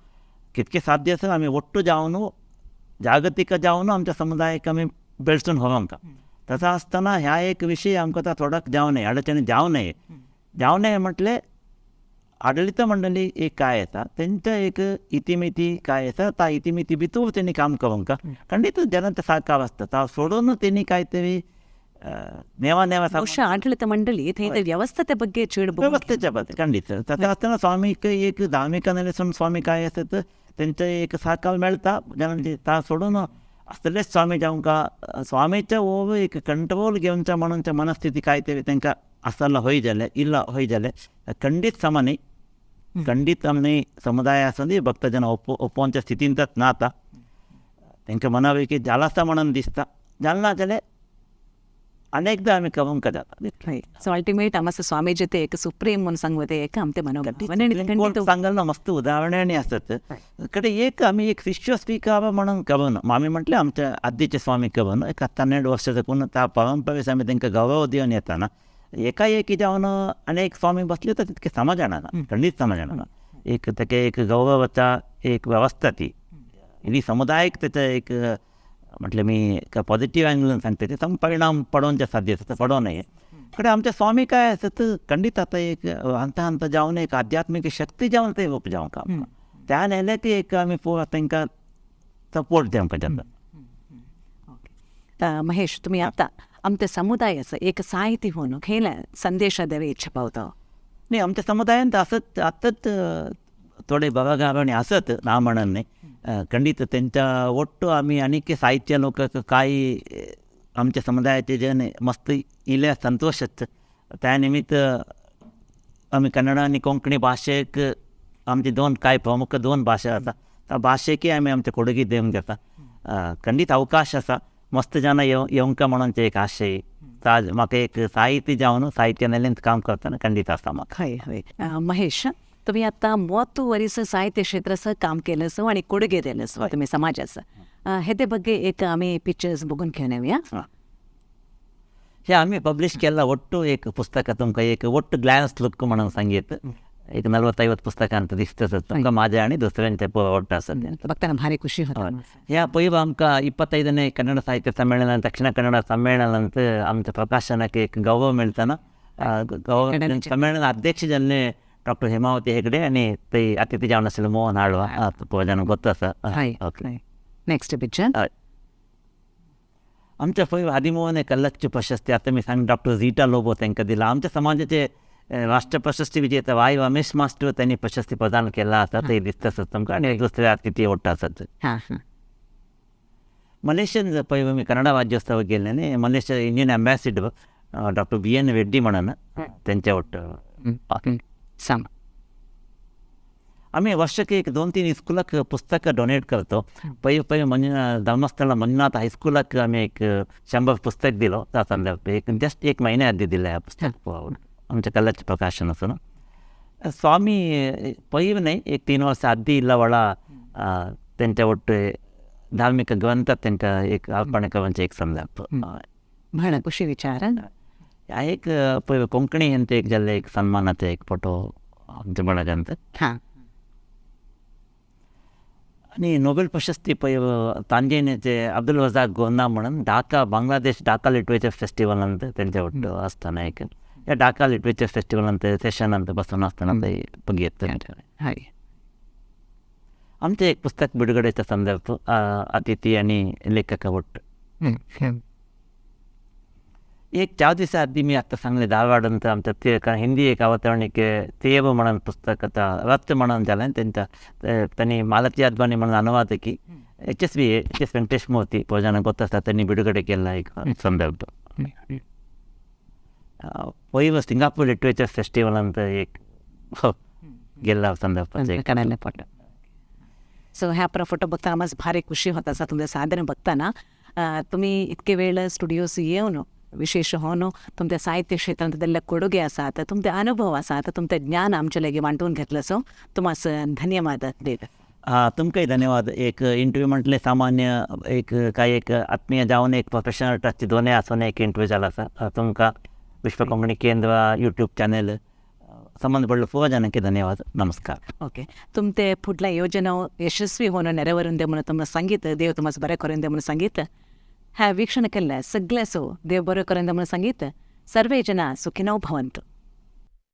कितके साध्य आसा आमी ಒಟ್ಟು जावन जागतीक जावन आमच्या समुदायाक आमी बेळसून व्हरूंक. तसो आसतना ह्या एक विशय आमकां आतां थोडो जावं नये, अडचणी जावं नये. जावं नये म्हटलें आडळीत मंडळी एक काय येता तेंच्या एक इतिमिती काय आसा त्या इतिमिती भितर तेणी काम करूंक खंडीत जनांत सारकार आसता ता सोडून तेणी काय तरी नेवा नेवा ಬಹುಶಃ ಆಡಳಿತ ಮಂಡಳಿ ವ್ಯವಸ್ಥೆ ಬಗ್ಗೆ व्यवस्थेच्या ಬಗ್ಗೆ खंडीत. तसं आसतना स्वामीक एक धार्मिक नेसून स्वामी काय आसत तेंचे एक साकार मेळटा जनांचे ता सोडून आसतलेच स्वामी जावंक स्वामीच्या वो एक कंट्रोल घेवच्या म्हणून मनस्थिती काय तरी तांकां आसला हय जालें इल्ला हय जालें खंडीत समा न्ही. खंडीत आमी समुदाय आसूं दी भक्तजन ओपोवच्या स्थितींतच ना आतां तांकां मनावे की जालां आसा म्हणून दिसता जालें ना जाल्यार अनेकदा आमी करूंक जाता. सो अल्टिमेट आमचं स्वामी ते एक सुप्रीम म्हणून सांगते एक आमचे मनोभाव सांगल ना मस्त उदाहरणांनी आसत कडे एक आमी एक शिष्य स्वीकार म्हणून करून आमी म्हटलें आमच्या आदीचे स्वामी करून एक 12 वर्सां साकून त्या परंपरेस आमी तांकां गौरव दिवन येताना एकाएकी जावन अनेक स्वामी बसले तर तितके समाजाना ना, खंडीत समाजाना ना. एक ताका एक गौरवाचा एक वेवस्था ती इली समुदायक तेचा एक म्हटलें मी एका पॉझिटिव्ह अँगलान सांगता ते सम परिणाम पडोवचे साध्य आसा पडोवं नये. कडे आमचे स्वामी काय आसत खंडीत आतां एक हंता हंता जावन एक आध्यात्मीक शक्ती जावन ते रूप जावंक आमकां त्या न्हय ती एक आमी पुरो तांकां सपोर्ट दिवंक जाता. महेश, तुम्ही आता आमच्या समुदायाचं एक साहित्य होऊन खेळ संदेश द्यावे इच्छा पावता? नाही, आमच्या समुदायांत असत आतांच थोडे बघागाराणी असत ना म्हणून नाही. खंडीत त्यांच्या ಒಟ್ಟು आमी आनीक साहित्य लोक काय आमच्या समुदायाचे जन मस्त इले संतोषच. त्या निमित्त आमी कन्नड आनी कोंकणी भाशेक आमची दोन काय प्रमुख दोन भाशा आसा त्या भाशेकय आमी आमच्या कोडगी दिवंक जाता. खंडीत अवकाश आसा मस्त जाणां येवंक म्हणून एक आशय म्हाका एक साहित्य जावन साहित्य नेलेंत काम करतना खंडीत आसा म्हाका. हय हय. महेश, तुम्ही आता 30 वर्ष साहित्य क्षेत्राचं काम केलं सो आणि ಕೊಡುಗೆ दिलं सो तुम्ही समाजाचं, हेते ಬಗ್ಗೆ एक आम्ही पिक्चर्स बघून घेऊन येऊया. हे आम्ही पब्लिश केला ಒಟ್ಟು एक पुस्तक तुमकां एक ಒಟ್ಟು ग्लॅन्स लुक म्हणून सांगीत एक 40-50 पुस्तकां दिसता तुमकां माझ्या आणि दुसऱ्यांचे ಒಟ್ಟು आसा. बघताना भारी ಖುಷಿ होता. ह्या पयर आमकां 25ನೇ कन्नड साहित्य सम्मेळन दक्षिण कन्नड सम्मेळन ಅಂತ आमच्या प्रकाशनाक एक गौरव मेळतना गौरव सम्मेळन अध्यक्ष जाल्ले डॉक्टर हेमावती हेगडे आणि ते अतिथी जावन आशिल्ले मोहन आळवा जण ಗೊತ್ತು आसा. Okay, next picture. आमच्या पयर 13ನೇ कल्लच्चू प्रशस्ती आतां मी सांग डॉक्टर झीटा लोबो तांकां दिला. आमच्या समाजाचे राष्ट्र प्रशस्ती विजेता वाय रमेश मास्टर त्यांनी प्रशस्ती प्रदान केला आसा ते दिसता आसत तुमकां आनी दुसरे अतिथी ಒಟ್ಟು आसत. मलेशियन पळय आमी कन्नडा राज्योत्सवाक गेल्ले न्ही, Malaysia Indian ambassador doctor B N Reddy म्हणून तेंच्या वट. सांग. आमी वर्षाक एक 2-3 स्कुलाक पुस्तकां डोनेट करतो. पळय पळय धर्मस्थळ मंजुनाथ हायस्कुलाक आमी एक 100 पुस्तक दिलो. त्या संदर्भ एक जस्ट एक महिन्या आदी दिलें ह्या पुस्तक, आमच्या कलाचें प्रकाशन आसा न्हू. स्वामी पळय न्हय, एक 3 वर्सां आदी इल्ला व्हडा तेंच्या ಒಟ್ಟು ಧಾರ್ಮಿಕ ಗ್ರಂಥ तेंकां एक अर्पण करपाचें एक संदर्भ. म्हण खुशी विचार. ह्या एक पळय कोंकणी हेंचें एक जाल्लें एक सन्मानाचें एक फोटो आमच्या बळगांत. हां. आनी नोबेल प्रशस्ती पळय तांजेनेचे अब्दुल रजाक गोना म्हणून ढाका बांगलादेश ढाका लिटरेचर फेस्टिवलांत तेंच्या ಒಟ್ಟು आसतना एक ह्या ढाका लिटरेचर फेस्टिवलांत सेशनांत बसून आसतना ते पगयत. हय. आमचें एक पुस्तक बिಡುगಡೆचा संदर्भ अतिथी आनी लेखका ಒಟ್ಟು. एक 4 दिवसां आदी मी आतां सांगलें धारवाडांत आमच्या ते कारण हिंदी एक अवतरण एक तेव म्हणून पुस्तक आतां रथ म्हणून जालें तेंच्या तांणी मालती अद्वानी म्हणून अनुवाद की H S V H S Venkatesh Murthy ಪೋಜನ ಗೊತ್ತಾಗ್ತದೆ त्यांनी ಬಿಡುಗಡೆ केला एक संदर्भ. पयलो सिंगापूर लिटरेचर फेस्टिवल ಅಂತ एक गेल्ला संदर्भ. काढायला फोटो. सो ह्या पर फोटो बघताना आम्हाला भारी खुशी होत आसा तुमचे साधन बघताना. तुमी इतके वेळ स्टुडियोस येवन विशेष होवन तुमच्या साहित्य क्षेत्रांत दिल्ले ಕೊಡುಗೆ आसात, तुमचे अनुभव आसात, तुमचे ज्ञान आमचे लागीं वांटून घेतलं. सो तुम्हास धन्यवाद देत. हा, तुमकांय धन्यवाद. एक इंटरव्यू म्हटलें सामान्य एक काय एक आत्मीय जावन एक प्रोफेशनल टच दोनूय आसून एक इंटरव्यू जाला आसा. तुमकां विश्व कोंकणी केंद्र यूट्यूब चॅनल संबंद पडलो पूरा ಜನಕ್ಕೆ ಧನ್ಯವಾದ. ನಮಸ್ಕಾರ. ಓಕೆ, तुमते फुडल्या योजना यशस्वी होवन ನೆರವೇರುಂದೆ म्हणून तुमकां संगीत देव तुमकां बरें करून म्हणून संगीत ह्या वीक्षण केल्लें सगळें सो देव बरें करून म्हणून संगीत. सर्वे जना सुखिनो भवन्तु.